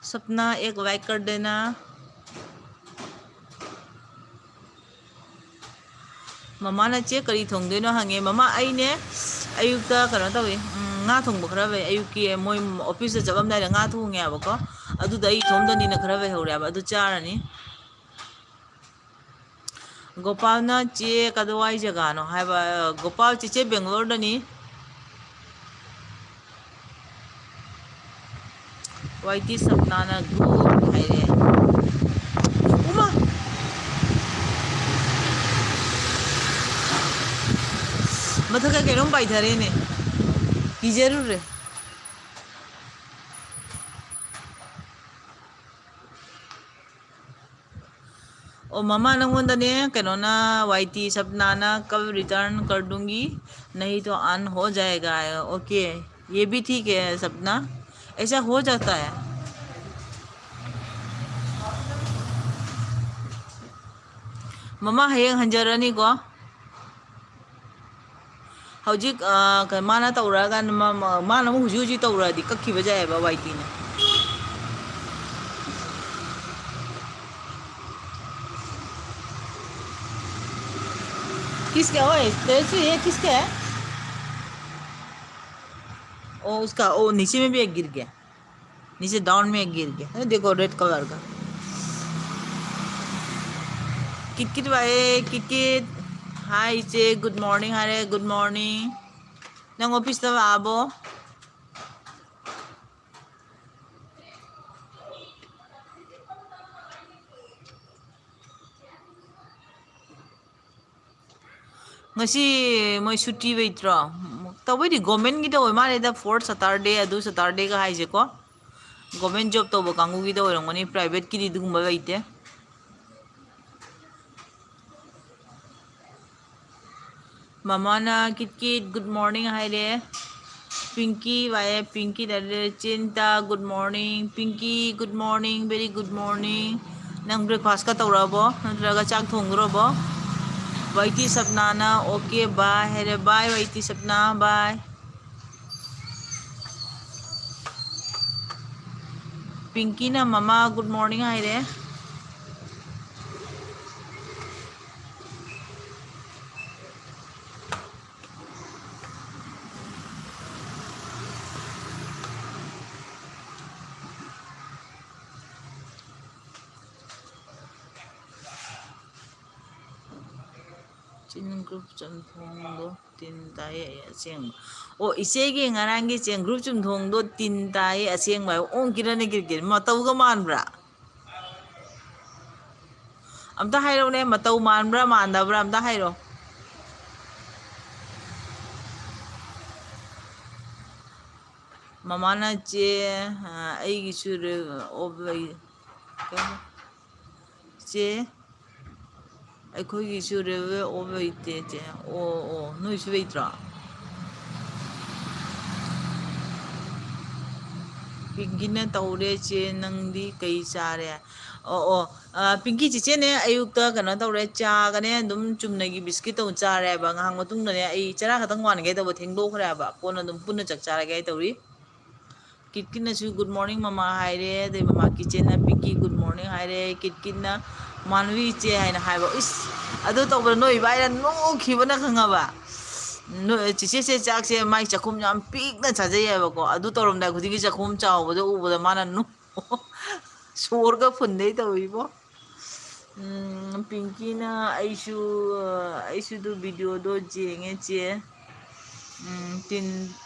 सपना, एक लाइक कर देना। ꯃꯃꯥꯅ, "ꯆꯦ, ꯀꯔꯤ ꯊꯣꯡꯗꯣꯏꯅꯣ?" ꯍꯪꯉꯦ꯫ ꯃꯃꯥ, ꯑꯩꯅꯦ, ꯑꯌꯨꯛꯇ ꯀꯩꯅꯣ ꯇꯧꯏ, ꯎꯝ, ꯉꯥ ꯊꯣꯡꯕ ꯈꯔ ꯂꯩ꯫ ꯑꯌꯨꯛꯀꯤ ꯃꯣꯏ ꯑꯣꯐꯤꯁꯇ ꯆꯠꯂꯝꯗꯥꯏꯗ ꯉꯥ ꯊꯣꯡꯉꯦꯕꯀꯣ꯫ ꯑꯗꯨꯗ ꯑꯩ ꯏꯇꯣꯝꯗꯅꯤꯅ ꯈꯔ ꯂꯩꯍꯧꯔꯦꯕ꯫ ꯑꯗꯨ ꯆꯥꯔꯅꯤ꯫ ꯒꯣꯄꯥꯜꯅ, "ꯆꯦ, ꯀꯗꯥꯏꯋꯥꯏ ꯖꯒꯥꯅꯣ?" ꯍꯥꯏꯕ꯫ ꯒꯣꯄꯥꯜ, ꯆꯦꯆꯦ ꯕꯦꯡꯒ꯭ꯂꯣꯔꯗꯅꯤ꯫ ꯋꯥꯏ ꯇꯤ ꯁꯞꯅꯥꯅ ꯒꯨꯗ ꯍꯥꯏꯔꯦ꯫ ꯎꯃꯥ! ꯃꯊꯛꯇ ꯀꯩꯅꯣꯝ ꯄꯥꯏꯊꯔꯦꯅꯦ꯫ ꯀꯤꯖꯔꯨꯔꯦ꯫ ꯑꯣ, ꯃꯃꯥ, ꯅꯪꯉꯣꯟꯗꯅꯦ, ꯀꯩꯅꯣꯅ, ꯋꯥꯏ ꯇꯤ ꯁꯞꯅꯥꯅ, "कल रिटर्न कर दूंगी, नहीं तो अन हो जाएगा।" ओके, ये भी ठीक है सपना, ऐसा हो जाता है। ꯃꯃꯥ, ꯍꯌꯦꯡ ꯍꯟꯖꯔꯅꯤꯀꯣ꯫ ꯍꯧꯖꯤꯛ, ꯑ, ꯀ-, ꯃꯥꯅ ꯇꯧꯔꯛꯑꯀꯥꯟꯗ, ꯃꯥ-, ꯃꯥ-, ꯃꯥꯅ ꯑꯃꯨꯛ ꯍꯧꯖꯤꯛ ꯍꯧꯖꯤꯛ ꯇꯧꯔꯛꯑꯗꯤ ꯀꯛꯈꯤꯕ ꯌꯥꯏꯑꯕ ꯋꯥꯏ ꯇꯤꯅ꯫ किसका? ओए, तेरे से ये किसका है? ओ, उसका, ओ, नीचे में भी एक गिर गया। नीचे डाउन में एक गिर गया। अरे, देखो, रेड कलर का। किटकिट भाई, किटकिट। हाय, इसे, गुड मॉर्निंग, हाय रे, गुड मॉर्निंग। नंग ऑफिस तब आबो। ꯉꯁꯤ ꯃꯣꯏ ꯁꯨꯇꯤ ꯂꯩꯇ꯭ꯔꯣ? ꯇꯧꯕꯩꯗꯤ ꯒꯣꯔꯃꯦꯟꯒꯤꯗ ꯑꯣꯏ ꯃꯥꯜꯂꯦꯗ, ꯐꯣꯔꯠ ꯁꯇꯔꯗꯦ, ꯑꯗꯨ ꯁꯇꯔꯗꯦꯒ ꯍꯥꯏꯁꯦꯀꯣ꯫ ꯒꯣꯔꯃꯦꯟ ꯖꯣꯕ ꯇꯧꯕ ꯀꯥꯡꯕꯨꯒꯤꯗ ꯑꯣꯏꯔꯝꯒꯅꯤ, ꯄ꯭ꯔꯥꯏꯚꯦꯠꯀꯤꯗꯤ ꯑꯗꯨꯒꯨꯝꯕ ꯂꯩꯇꯦ꯫ ꯃꯃꯥꯅ ꯀꯤꯠ ꯀꯤꯠ ꯒꯨꯗ ꯃꯣꯔꯅꯤꯡ ꯍꯥꯏꯔꯦ꯫ Pinky Y F Pinky direct ꯆꯤꯟꯇ good morning. Pinky good morning, very good morning. ꯅꯪ ꯕ꯭ꯔꯦꯛꯐꯥꯁꯀ ꯇꯧꯔꯛꯑꯕꯣ, ꯅꯠꯇ꯭ꯔꯒ ꯆꯥꯛ ꯊꯣꯡꯈ꯭ꯔꯕꯣ? ꯋꯥꯏꯇꯤ ꯁꯞꯅꯥꯅ ꯑꯣꯀꯦ ꯕꯥꯏ ꯍꯥꯏꯔꯦ꯫ ꯕꯥꯏ ꯋꯥꯏꯇꯤ ꯁꯞꯅꯥ, ꯕꯥꯏ꯫ ꯄꯤꯡꯀꯤꯅ ꯃꯃꯥ ꯒꯨꯗ ꯃꯣꯔꯅꯤꯡ ꯍꯥꯏꯔꯦ꯫ ꯆꯤꯟ ꯒ꯭ꯔꯨꯞ ꯆꯝꯊꯣꯡꯗꯣ ꯇꯤꯟ ꯇꯥꯏꯌꯦ ꯑꯁꯦꯡꯕ꯫ ꯑꯣ, ꯏꯆꯦꯒꯤ ꯉꯔꯥꯡꯒꯤ ꯆꯦꯟ ꯒ꯭ꯔꯨꯞ ꯆꯝꯊꯣꯡꯗꯣ ꯇꯤꯟ ꯇꯥꯏꯌꯦ ꯑꯁꯦꯡꯕ ꯍꯥꯏꯕ꯫ ꯑꯣꯡ ꯀꯤꯔꯅ ꯀꯤꯔꯀꯤꯔ ꯃꯇꯧꯒ ꯃꯥꯟꯕ꯭ꯔꯥ? ꯑꯝꯇ ꯍꯥꯏꯔꯛꯎꯅꯦ, ꯃꯇꯧ ꯃꯥꯟꯕ꯭ꯔꯥ ꯃꯥꯟꯗꯕ꯭ꯔꯥ ꯑꯝꯇ ꯍꯥꯏꯔꯛꯑꯣ꯫ ꯃꯃꯥꯅ ꯆꯦ, ꯑ, ꯑꯩꯒꯤꯁꯨ ꯔꯦ-, ꯑꯣꯕ-, ꯀꯩ ꯍꯥꯏꯕ? ꯆꯦ, ꯑꯩꯈꯣꯏꯒꯤꯁꯨ ꯔꯦꯜꯋꯦ ꯑꯣꯐ ꯂꯩꯇꯦ, ꯆꯦ꯫ ꯑꯣ, ꯑꯣ, ꯅꯣꯏꯁꯨ ꯂꯩꯇ꯭ꯔꯣ? ꯄꯤꯡꯀꯤꯅ ꯇꯧꯔꯦ, ꯆꯦ, ꯅꯪꯗꯤ ꯀꯩ ꯆꯥꯔꯦ? ꯑꯣ, ꯑꯣ, ꯑ, ꯄꯤꯡꯀꯤ ꯆꯦꯆꯦꯅꯦ, ꯑꯌꯨꯛꯇ ꯀꯩꯅꯣ ꯇꯧꯔꯦ, ꯆꯥꯒꯅꯦ ꯑꯗꯨꯝ ꯆꯨꯝꯅꯒꯤ ꯕꯤꯁꯀꯤꯠ ꯇꯧ ꯆꯥꯔꯦꯕ꯫ ꯉꯥꯏꯍꯥꯛ ꯃꯇꯨꯡꯗꯅꯦ ꯑꯩ ꯆꯔꯥ ꯈꯛꯇꯪ ꯋꯥꯟꯒꯦ ꯇꯧꯕ, ꯊꯦꯡꯗꯣꯛꯈ꯭ꯔꯦꯕ꯫ ꯀꯣꯟꯅ ꯑꯗꯨꯝ ꯄꯨꯟꯅ ꯆꯥꯛ ꯆꯥꯔꯒꯦ ꯍꯥꯏ ꯇꯧꯔꯤ꯫ ꯀꯤꯠꯀꯤꯠꯅꯁꯨ ꯒꯨꯗ ꯃꯣꯔꯅꯤꯡ ꯃꯃꯥ ꯍꯥꯏꯔꯦ, ꯑꯗꯩ ꯃꯃꯥ ꯀꯤꯆꯦꯟꯅ ꯄꯤꯡꯀꯤ ꯒꯨꯗ ꯃꯣꯔꯅꯤꯡ ꯍꯥꯏꯔꯦ, ꯀꯤꯠꯀꯤꯠꯅ ꯃꯥꯟꯕꯤ ꯏꯆꯦ ꯍꯥꯏꯅ ꯍꯥꯏꯕ꯫ ꯏꯁ, ꯑꯗꯨ ꯇꯧꯕꯗ ꯅꯣꯏ ꯏꯕꯥꯏꯅ ꯅꯣꯛꯈꯤꯕꯅ ꯈꯪꯉꯕ꯫ ꯅꯣꯏ ꯆꯦꯆꯦꯁꯦ ꯆꯥꯛꯁꯦ ꯃꯥꯏ ꯆꯥꯛꯈꯨꯝ ꯌꯥꯝ ꯄꯤꯛꯅ ꯆꯥꯖꯩꯌꯦꯕꯀꯣ꯫ ꯑꯗꯨ ꯇꯧꯔꯝꯗꯥꯏ ꯈꯨꯗꯤꯡꯒꯤ ꯆꯥꯛꯈꯨꯝ ꯆꯥꯎꯕꯗꯣ ꯎꯕꯗ ꯃꯥꯅ ꯅꯣ-, ꯁꯣꯔꯒ ꯐꯨꯟꯗꯩ ꯇꯧꯏꯕꯣ꯫ ꯎꯝ, ꯄꯤꯡꯀꯤꯅ ꯑꯩꯁꯨ, ꯑꯩꯁꯨ ꯑꯗꯨ videoꯗꯣ ꯌꯦꯡꯉꯦ ꯆꯦ꯫ ꯎꯝ, ꯇꯤꯟ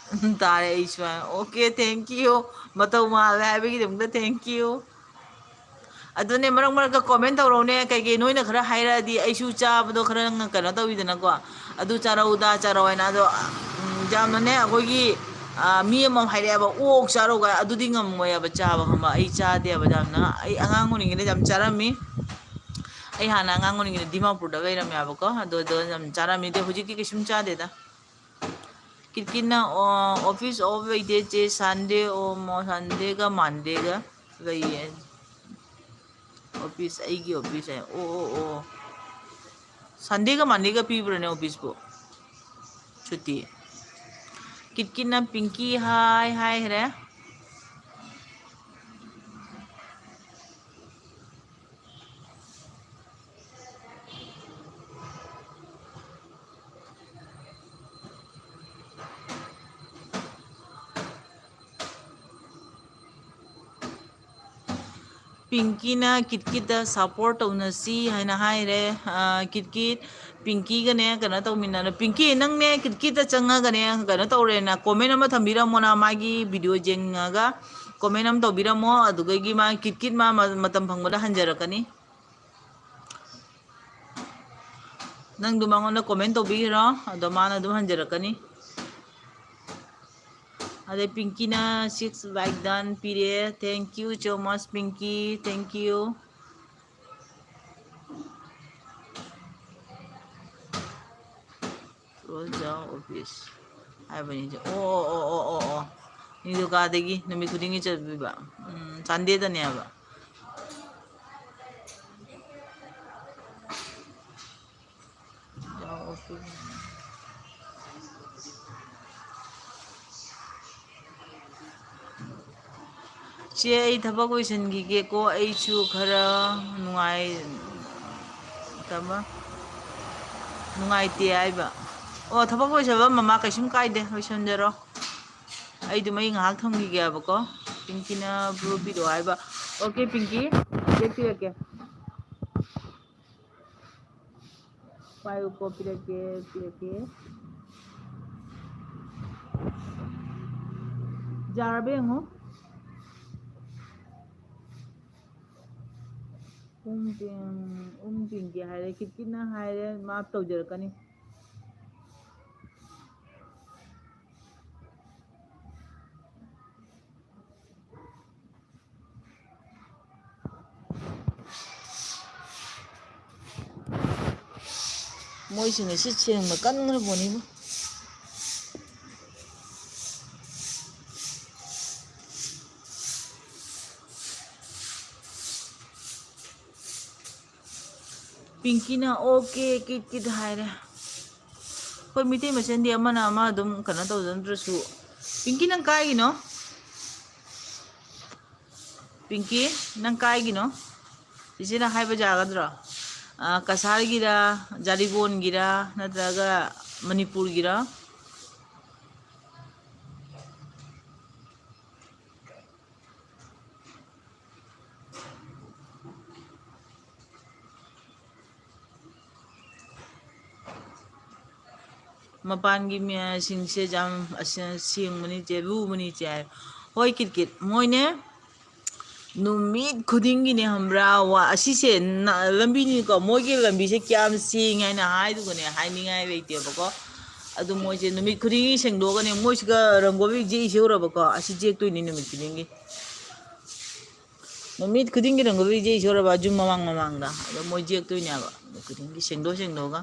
ꯇꯥꯔꯦ ꯑꯩꯁꯨ꯫ Okay, thank you꯫ ꯃꯇꯧ ꯃꯥꯜꯂꯦ ꯍꯥꯏꯕꯒꯤꯗꯃꯛꯇ thank you꯫ ꯑꯗꯨꯅꯦ, ꯃꯔꯛ ꯃꯔꯛꯇ comment ꯇꯧꯔꯛꯎꯅꯦ, ꯀꯩꯀꯩ ꯅꯣꯏꯅ ꯈꯔ ꯍꯥꯏꯔꯛꯑꯗꯤ ꯑꯩꯁꯨ ꯆꯥꯕꯗꯣ ꯈꯔ ꯉ-, ꯀꯩꯅꯣ ꯇꯧꯋꯤꯗꯅꯀꯣ꯫ ꯑꯗꯨ ꯆꯥꯔꯧꯗ, ꯆꯥꯔꯧ ꯍꯥꯏꯅ꯫ ꯑꯗꯣ, ꯎꯝ, ꯌꯥꯝꯅꯅꯦ, ꯑꯩꯈꯣꯏꯒꯤ, ꯑ, ꯃꯤ ꯑꯃ ꯍꯥꯏꯔꯛꯑꯦꯕ, "ꯑꯣꯛ ꯆꯥꯔꯧ" ꯀꯥꯏ, ꯑꯗꯨꯗꯤ ꯉꯝꯃꯣꯏ ꯍꯥꯏꯕ ꯆꯥꯕ, ꯈꯪꯕ? ꯑꯩ ꯆꯥꯗꯦꯕ ꯌꯥꯝꯅ꯫ ꯑꯩ ꯑꯉꯥꯡ ꯑꯣꯏꯔꯤꯉꯩꯗ ꯌꯥꯝ ꯆꯥꯔꯝꯃꯤ꯫ ꯑꯩ ꯍꯥꯟꯅ ꯑꯉꯥꯡ ꯑꯣꯏꯔꯤꯉꯩꯗ ꯗꯤꯃꯥꯄꯨꯔꯗ ꯂꯩꯔꯝꯃꯦꯕꯀꯣ, ꯑꯗꯨꯗ ꯌꯥꯝ ꯆꯥꯔꯝꯃꯤ, ꯑꯗꯣ ꯍꯧꯖꯤꯛꯇꯤ ꯀꯩꯁꯨꯝ ꯆꯥꯗꯦꯗ꯫ ꯀꯤꯠꯀꯤꯠꯅ, ꯑꯣ, office off ꯂꯩꯇꯦ ꯆꯦ, Sunday ꯑꯣ, ꯃꯣ-, Sundayꯒ Mondayꯒ ꯂꯩꯌꯦ꯫ Office, ꯑꯩꯒꯤ office ꯍꯥꯏ꯫ ꯑꯣ, ꯑꯣ, ꯑꯣ꯫ Sundayꯒ Mondayꯒ ꯄꯤꯕ꯭ꯔꯅꯦ officeꯄꯨ? ꯁꯨꯇꯤ꯫ ꯀꯤꯠꯀꯤꯠꯅ ꯄꯤꯡꯀꯤ ꯍꯥꯏ ꯍꯥꯏꯈ꯭ꯔꯦ꯫ ꯄꯤꯡꯀꯤꯅ ꯀꯤꯠꯀꯤꯠꯇ support ꯇꯧꯅꯁꯤ ꯍꯥꯏꯅ ꯍꯥꯏꯔꯦ꯫ ꯑ, ꯀꯤꯠꯀꯤꯠ, ꯄꯤꯡꯀꯤꯒꯅꯦ ꯀꯩꯅꯣ ꯇꯧꯃꯤꯟꯅꯔ-, ꯄꯤꯡꯀꯤ, ꯅꯪꯅꯦ ꯀꯤꯠꯀꯤꯠꯇ ꯆꯪꯉꯒꯅꯦ ꯀꯩꯅꯣ ꯇꯧꯔꯦꯅ comment ꯑꯃ ꯊꯝꯕꯤꯔꯝꯃꯣꯅ, ꯃꯥꯒꯤ video ꯌꯦꯡꯉꯒ comment ꯑꯃ ꯇꯧꯕꯤꯔꯝꯃꯣ꯫ ꯑꯗꯨꯗꯒꯤ ꯃꯥ ꯀꯤꯠꯀꯤꯠ ꯃꯥ ꯃ-, ꯃꯇꯝ ꯐꯪꯕꯗ ꯍꯟꯖꯔꯛꯀꯅꯤ꯫ ꯅꯪꯗꯣ ꯃꯉꯣꯟꯗ comment ꯇꯧꯕꯤꯈ꯭ꯔꯣ, ꯑꯗꯣ ꯃꯥꯅ ꯑꯗꯨꯝ ꯍꯟꯖꯔꯛꯀꯅꯤ꯫ ꯑꯗꯩ ꯄꯤꯡꯀꯤꯅ six like done ꯄꯤꯔꯦ꯫ Thank you so much, ꯄꯤꯡꯀꯤ, thank you꯫ Close down office ꯍꯥꯏꯕꯅꯤ꯫ ꯑꯣ, ꯑꯣ, ꯑꯣ, ꯑꯣ, ꯑꯣ, ꯑꯣ꯫ ꯅꯤꯡꯊꯧꯀꯥꯗꯒꯤ ꯅꯨꯃꯤꯠ ꯈꯨꯗꯤꯡꯒꯤ ꯆꯠꯄꯤꯕ꯫ ꯎꯝ, Sundayꯗꯅꯦꯕ꯫ ꯆꯦ, ꯑꯩ ꯊꯕꯛ ꯂꯣꯏꯁꯤꯟꯈꯤꯒꯦꯀꯣ, ꯑꯩꯁꯨ ꯈꯔ ꯅꯨꯡꯉꯥꯏꯇꯕ꯫ ꯅꯨꯡꯉꯥꯏꯇꯦ ꯍꯥꯏꯕ꯫ ꯑꯣ, ꯊꯕꯛ ꯂꯣꯏꯁꯤꯜꯂꯣ ꯃꯃꯥ, ꯀꯩꯁꯨꯝ ꯀꯥꯏꯗꯦ, ꯂꯣꯏꯁꯤꯟꯖꯔꯣ꯫ ꯑꯩꯗꯣ ꯃꯩ ꯉꯥꯏꯍꯥꯛ ꯊꯝꯈꯤꯒꯦꯕꯀꯣ꯫ ꯄꯤꯡꯀꯤꯅ ꯕ꯭ꯂꯨ ꯄꯤꯔꯛꯑꯣ ꯍꯥꯏꯕ꯫ ꯑꯣꯀꯦ ꯄꯤꯡꯀꯤ, ꯕꯦꯛ ꯄꯤꯔꯛꯀꯦ꯫ ꯄꯥꯏꯌꯨꯀꯣ, ꯄꯤꯔꯛꯀꯦ, ꯄꯤꯔꯛꯀꯦ꯫ ꯌꯥꯔꯕ ꯌꯦꯡꯉꯣ꯫ ꯎꯝ, ꯄꯤꯡ-, ꯎꯝ, ꯄꯤꯡꯀꯤ ꯍꯥꯏꯔꯦ, ꯀꯤꯠꯀꯤꯠꯅ ꯍꯥꯏꯔꯦ, ꯃꯥ ꯇꯧꯖꯔꯛꯀꯅꯤ꯫ ꯃꯣꯏꯁꯤꯡ ꯑꯁꯤ ꯁꯦꯡꯕ ꯀꯟꯈ꯭ꯔ ꯄꯣꯠꯅꯤꯕꯨ꯫ ꯄꯤꯡꯀꯤꯅ ꯑꯣꯀꯦ ꯀꯤꯠ ꯀꯤꯠ ꯍꯥꯏꯔꯦ꯫ ꯑꯩꯈꯣꯏ ꯃꯤꯇꯩ ꯃꯁꯦꯟꯗꯤ ꯑꯃꯅ ꯑꯃ ꯑꯗꯨꯝ ꯀꯩꯅꯣ ꯇꯧꯖꯅꯗ꯭ꯔꯁꯨ꯫ ꯄꯤꯡꯀꯤ, ꯅꯪ ꯀꯥꯏꯒꯤꯅꯣ? ꯄꯤꯡꯀꯤ, ꯅꯪ ꯀꯥꯏꯒꯤꯅꯣ? ꯏꯆꯦꯅ ꯍꯥꯏꯕ ꯌꯥꯒꯗ꯭ꯔꯣ? ꯑ, ꯀꯁꯥꯔꯒꯤꯔ, ꯖꯥꯔꯤꯒꯣꯟꯒꯤꯔ, ꯅꯠꯇ꯭ꯔꯒ ꯃꯅꯤꯄꯨꯔꯒꯤꯔ? ꯃꯄꯥꯟꯒꯤ ꯃꯤꯁꯤꯡꯁꯦ ꯌꯥꯝ ꯑꯁ-, ꯁꯦꯡꯕꯅꯤ ꯆꯦ, ꯂꯨꯕꯅꯤ ꯆꯦ ꯍꯥꯏ꯫ ꯍꯣꯏ ꯀꯤꯠ ꯀꯤꯠ, ꯃꯣꯏꯅꯦ ꯅꯨꯃꯤꯠ ꯈꯨꯗꯤꯡꯒꯤꯅꯦ ꯈꯪꯕ꯭ꯔꯥ, ꯋꯥ-, ꯑꯁꯤꯁꯦ ꯅ-, ꯂꯝꯕꯤꯅꯤꯀꯣ, ꯃꯣꯏꯒꯤ ꯂꯝꯕꯤꯁꯦ ꯀꯌꯥꯝ ꯁꯦꯡꯉꯦ ꯍꯥꯏꯅ ꯍꯥꯏꯗꯨꯒꯅꯦ ꯍꯥꯏꯅꯤꯡꯉꯥꯏ ꯂꯩꯇꯦꯕꯀꯣ꯫ ꯑꯗꯨ ꯃꯣꯏꯁꯦ ꯅꯨꯃꯤꯠ ꯈꯨꯗꯤꯡꯒꯤ ꯁꯦꯡꯗꯣꯛꯑꯒꯅꯦ, ꯃꯣꯏꯁꯤꯒ ꯔꯪꯒꯣꯂꯤ ꯌꯦꯛꯏꯁꯦ ꯎꯔꯕꯀꯣ, ꯑꯁꯤ ꯌꯦꯛꯇꯣꯏꯅꯤ ꯅꯨꯃꯤꯠ ꯈꯨꯗꯤꯡꯒꯤ꯫ ꯅꯨꯃꯤꯠ ꯈꯨꯗꯤꯡꯒꯤ ꯔꯪꯒꯣꯂꯤ ꯌꯦꯛꯏꯁꯦ ꯎꯔꯕ, ꯖꯨꯝ ꯃꯃꯥꯡ ꯃꯃꯥꯡꯗ꯫ ꯑꯗꯣ ꯃꯣꯏ ꯌꯦꯛꯇꯣꯏꯅꯦꯕ ꯅꯨꯃꯤꯠ ꯈꯨꯗꯤꯡꯒꯤ ꯁꯦꯡꯗꯣꯛ ꯁꯦꯡꯗꯣꯛꯑꯒ꯫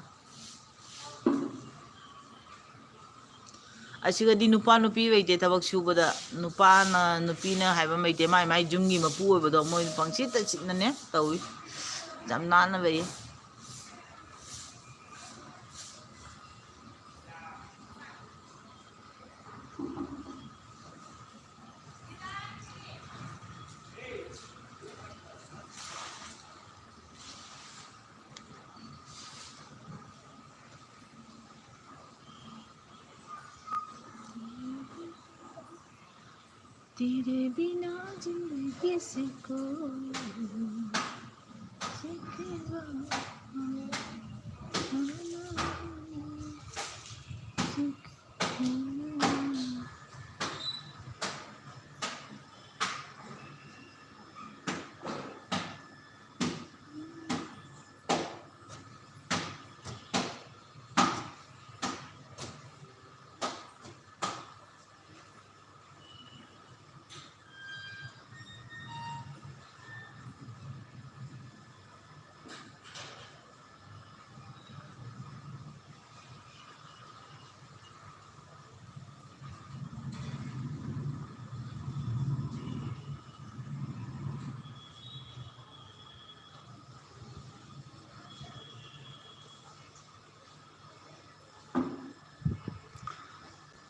ꯑꯁꯤꯒꯗꯤ ꯅꯨꯄꯥ ꯅꯨꯄꯤ ꯂꯩꯇꯦ ꯊꯕꯛ ꯁꯨꯕꯗ꯫ ꯅꯨꯄꯥꯅ, ꯅꯨꯄꯤꯅ ꯍꯥꯏꯕ ꯑꯃ ꯂꯩꯇꯦ꯫ ꯃꯥꯏ ꯃꯥꯏ ꯌꯨꯝꯒꯤ ꯃꯄꯨ ꯑꯣꯏꯕꯗꯣ ꯃꯣꯏ ꯄꯪꯁꯤꯠꯇ ꯁꯤꯠꯅꯅꯦ ꯇꯧꯏ꯫ ꯌꯥꯝ ꯅꯥꯟꯅ ꯂꯩꯌꯦ꯫ तेरे बिना जिंदगी से कोई शिकवा आना नहीं।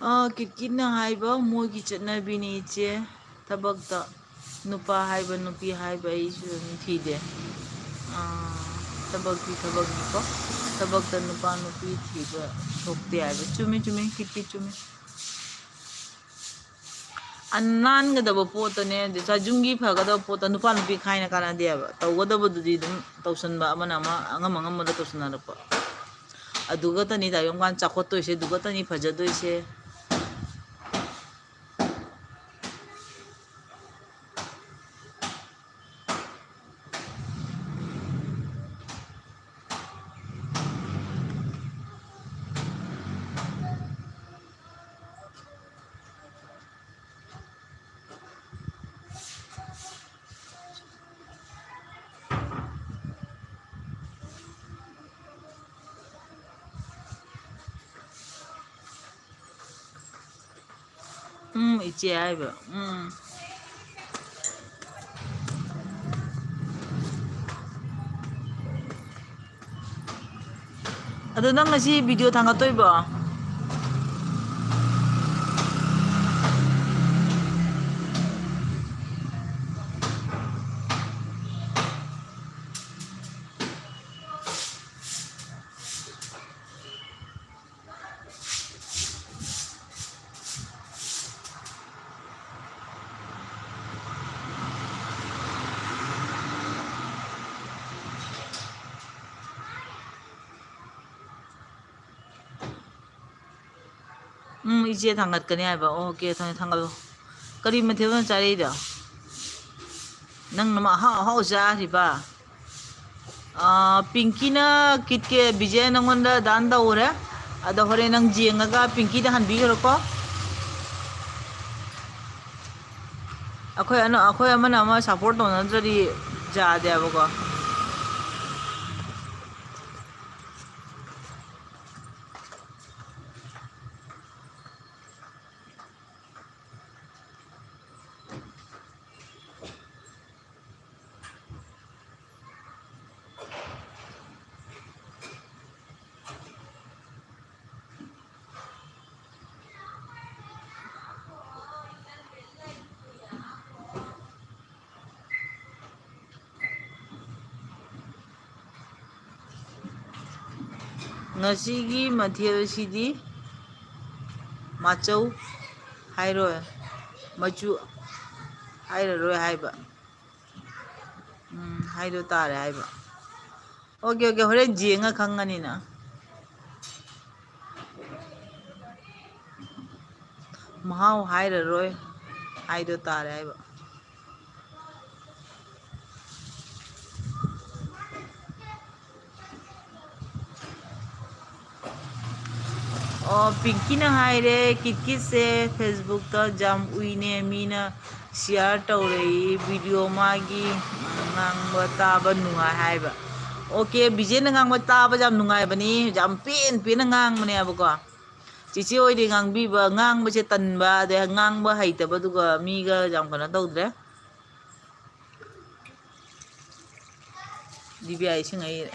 ꯑꯥ, ꯀꯤꯠꯀꯤꯠꯅ ꯍꯥꯏꯕ, ꯃꯣꯏꯒꯤ ꯆꯠꯅꯕꯤꯅꯤ ꯏꯆꯦ꯫ ꯊꯕꯛꯇ ꯅꯨꯄꯥ ꯍꯥꯏꯕ, ꯅꯨꯄꯤ ꯍꯥꯏꯕ ꯑꯩꯁꯨ ꯑꯗꯨꯝ ꯊꯤꯗꯦ꯫ ꯑꯥ, ꯊꯕꯛꯇꯤ ꯊꯕꯛꯅꯤꯀꯣ꯫ ꯊꯕꯛꯇ ꯅꯨꯄꯥ ꯅꯨꯄꯤ ꯊꯤꯕ ꯊꯣꯛꯇꯦ ꯍꯥꯏꯕ꯫ ꯆꯨꯝꯃꯤ, ꯆꯨꯝꯃꯤ, ꯀꯤꯠꯀꯤꯠ ꯆꯨꯝꯃꯤ꯫ ꯑ, ꯅꯥꯟꯒꯗꯕ ꯄꯣꯠꯇꯅꯦ, ꯑꯗꯩ ꯆꯥꯖꯨꯝꯒꯤ ꯐꯒꯗꯕ ꯄꯣꯠꯇ ꯅꯨꯄꯥ ꯅꯨꯄꯤ ꯈꯥꯏꯅ ꯀꯥꯟꯅꯗꯦꯕ꯫ ꯇꯧꯒꯗꯕꯗꯨꯗꯤ ꯑꯗꯨꯝ ꯇꯧꯁꯟꯕ, ꯑꯃꯅ ꯑꯃ ꯑꯉꯝ ꯑꯉꯝꯕꯗ ꯇꯧꯁꯟꯅꯔꯛꯄ꯫ ꯑꯗꯨ ꯈꯛꯇꯅꯤ ꯇꯥꯏꯕꯪ ꯄꯥꯟ ꯆꯥꯎꯈꯠꯇꯣꯏꯁꯦ, ꯑꯗꯨ ꯈꯛꯇꯅꯤ ꯐꯖꯗꯣꯏꯁꯦ꯫ ꯎꯝ, ꯏꯆꯦ ꯍꯥꯏꯕ꯫ ꯎꯝ꯫ ꯑꯗꯣ ꯅꯪ ꯉꯁꯤ video ꯊꯥꯡꯒꯠꯇꯣꯏꯕꯣ? ꯎꯝ, ꯏꯆꯦ ꯊꯥꯡꯒꯠꯀꯅꯤ ꯍꯥꯏꯕ꯫ ꯑꯣꯀꯦ, ꯊꯥꯡ-, ꯊꯥꯡꯒꯠꯂꯣ꯫ ꯀꯔꯤ ꯃꯊꯦꯜꯅꯣ ꯆꯥꯔꯛꯏꯗꯣ? ꯅꯪꯅ ꯑꯍꯥꯎ ꯑꯍꯥꯎ ꯆꯥꯔꯤꯕ? ꯑꯥ, ꯄꯤꯡꯀꯤꯅ ꯀꯤꯠꯀꯦ ꯕꯤꯖꯦ ꯅꯪꯉꯣꯟꯗ ꯗꯥꯟ ꯇꯧꯔꯦ꯫ ꯑꯗꯣ ꯍꯣꯔꯦꯟ ꯅꯪ ꯌꯦꯡꯉꯒ ꯄꯤꯡꯀꯤꯗ ꯍꯟꯕꯤꯈ꯭ꯔꯣꯀꯣ꯫ ꯑꯩꯈꯣꯏ ꯑꯅ-, ꯑꯩꯈꯣꯏ ꯑꯃꯅ ꯑꯃ support ꯇꯧꯅꯗ꯭ꯔꯗꯤ ꯌꯥꯗꯦꯕꯀꯣ꯫ ꯉꯁꯤꯒꯤ ꯃꯊꯦꯜꯁꯤꯗꯤ ꯃꯆꯧ ꯍꯥꯏꯔꯣꯏ, ꯃꯆꯨ ꯍꯥꯏꯔꯔꯣꯏ ꯍꯥꯏꯕ꯫ ꯎꯝ, ꯍꯥꯏꯗꯣ ꯇꯥꯔꯦ ꯍꯥꯏꯕ꯫ ꯑꯣꯀꯦ, ꯑꯣꯀꯦ, ꯍꯣꯔꯦꯟ ꯌꯦꯡꯉ ꯈꯪꯉꯅꯤꯅ꯫ ꯃꯍꯥꯎ ꯍꯥꯏꯔꯔꯣꯏ, ꯍꯥꯏꯗꯣ ꯇꯥꯔꯦ ꯍꯥꯏꯕ꯫ ꯑꯣ, ꯄꯤꯡꯀꯤꯅ ꯍꯥꯏꯔꯦ, "ꯀꯤꯠꯀꯤꯠꯁꯦ Facebookꯇ ꯌꯥꯝ ꯎꯏꯅꯦ, ꯃꯤꯅ share ꯇꯧꯔꯛꯏ video, ꯃꯥꯒꯤ ꯉꯥꯡꯕ ꯇꯥꯕ ꯅꯨꯡꯉꯥꯏ" ꯍꯥꯏꯕ꯫ ꯑꯣꯀꯦ, ꯕꯤꯖꯦꯅ ꯉꯥꯡꯕ ꯇꯥꯕ ꯌꯥꯝ ꯅꯨꯡꯉꯥꯏꯕꯅꯤ, ꯌꯥꯝ ꯄꯦꯟ ꯄꯦꯟꯅ ꯉꯥꯡꯕꯅꯦꯕꯀꯣ꯫ ꯆꯤꯆꯦ ꯍꯣꯏꯗꯤ ꯉꯥꯡꯕꯤꯕ, ꯉꯥꯡꯕꯁꯦ ꯇꯟꯕ, ꯑꯗꯩ ꯉꯥꯡꯕ ꯍꯩꯇꯕꯗꯨꯒ ꯃꯤꯒ ꯌꯥꯝ ꯀꯩꯅꯣ ꯇꯧꯗ꯭ꯔꯦ꯫ ꯗꯤꯕꯤꯌꯥ ꯏꯁꯤꯡ ꯍꯩꯔꯦ꯫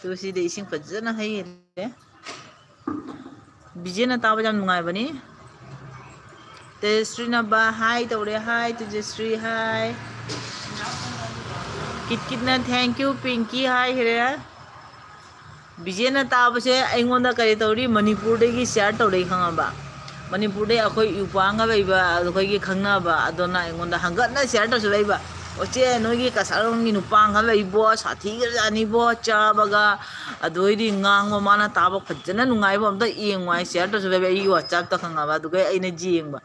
ꯇꯨ ꯁꯤꯗ ꯏꯁꯤꯡ ꯐꯖꯅ ꯍꯩꯔꯦ꯫ ꯕꯤꯖꯦꯅ ꯇꯥꯕ ꯌꯥꯝ ꯅꯨꯡꯉꯥꯏꯕꯅꯤ꯫ ꯇꯦꯖꯁ꯭ꯔꯤꯅ ꯕꯥ ꯍꯥꯏ ꯇꯧꯔꯦ꯫ ꯍꯥꯏ ꯇꯦꯖꯁ꯭ꯔꯤ, ꯍꯥꯏ꯫ ꯀꯤꯠ ꯀꯤꯠꯅ "Thank you ꯄꯤꯡꯀꯤ" ꯍꯥꯏꯈ꯭ꯔꯦ꯫ ꯕꯤꯖꯦꯅ ꯇꯥꯕꯁꯦ ꯑꯩꯉꯣꯟꯗ ꯀꯔꯤ ꯇꯧꯔꯤ, ꯃꯅꯤꯄꯨꯔꯗꯒꯤ share ꯇꯧꯔꯛꯏ, ꯈꯪꯉꯕ? ꯃꯅꯤꯄꯨꯔꯗꯩ ꯑꯩꯈꯣꯏ ꯏꯎꯄꯥꯒ ꯂꯩꯕ, ꯑꯩꯈꯣꯏꯒꯤ ꯈꯪꯅꯕ ꯑꯗꯨꯅ ꯑꯩꯉꯣꯟꯗ ꯍꯪꯒꯠꯅ share ꯇꯧꯁꯤꯜꯂꯛꯏꯕ꯫ ꯑꯣ ꯆꯦ, ꯅꯣꯏꯒꯤ ꯀꯁꯥꯔ ꯔꯣꯝꯒꯤ ꯅꯨꯄꯥ ꯑꯃ ꯂꯩꯕꯣ, ꯁꯥꯊꯤꯒ꯭ꯔꯖꯥꯠꯅꯤꯕꯣ, ꯆꯥꯕꯒ꯫ ꯑꯗꯨ ꯑꯩꯗꯤ ꯉꯥꯡꯕ ꯃꯥꯅ ꯇꯥꯕ ꯐꯖꯅ ꯅꯨꯡꯉꯥꯏꯕ ꯑꯝꯇ ꯌꯦꯡꯉꯣ ꯍꯥꯏ, share ꯇꯧꯁꯤꯜꯂꯦꯕ ꯑꯩꯒꯤ WhatsApp-ꯇ, ꯈꯪꯉꯕ? ꯑꯗꯨꯒ ꯑꯩꯅ ꯌꯦꯡꯕ,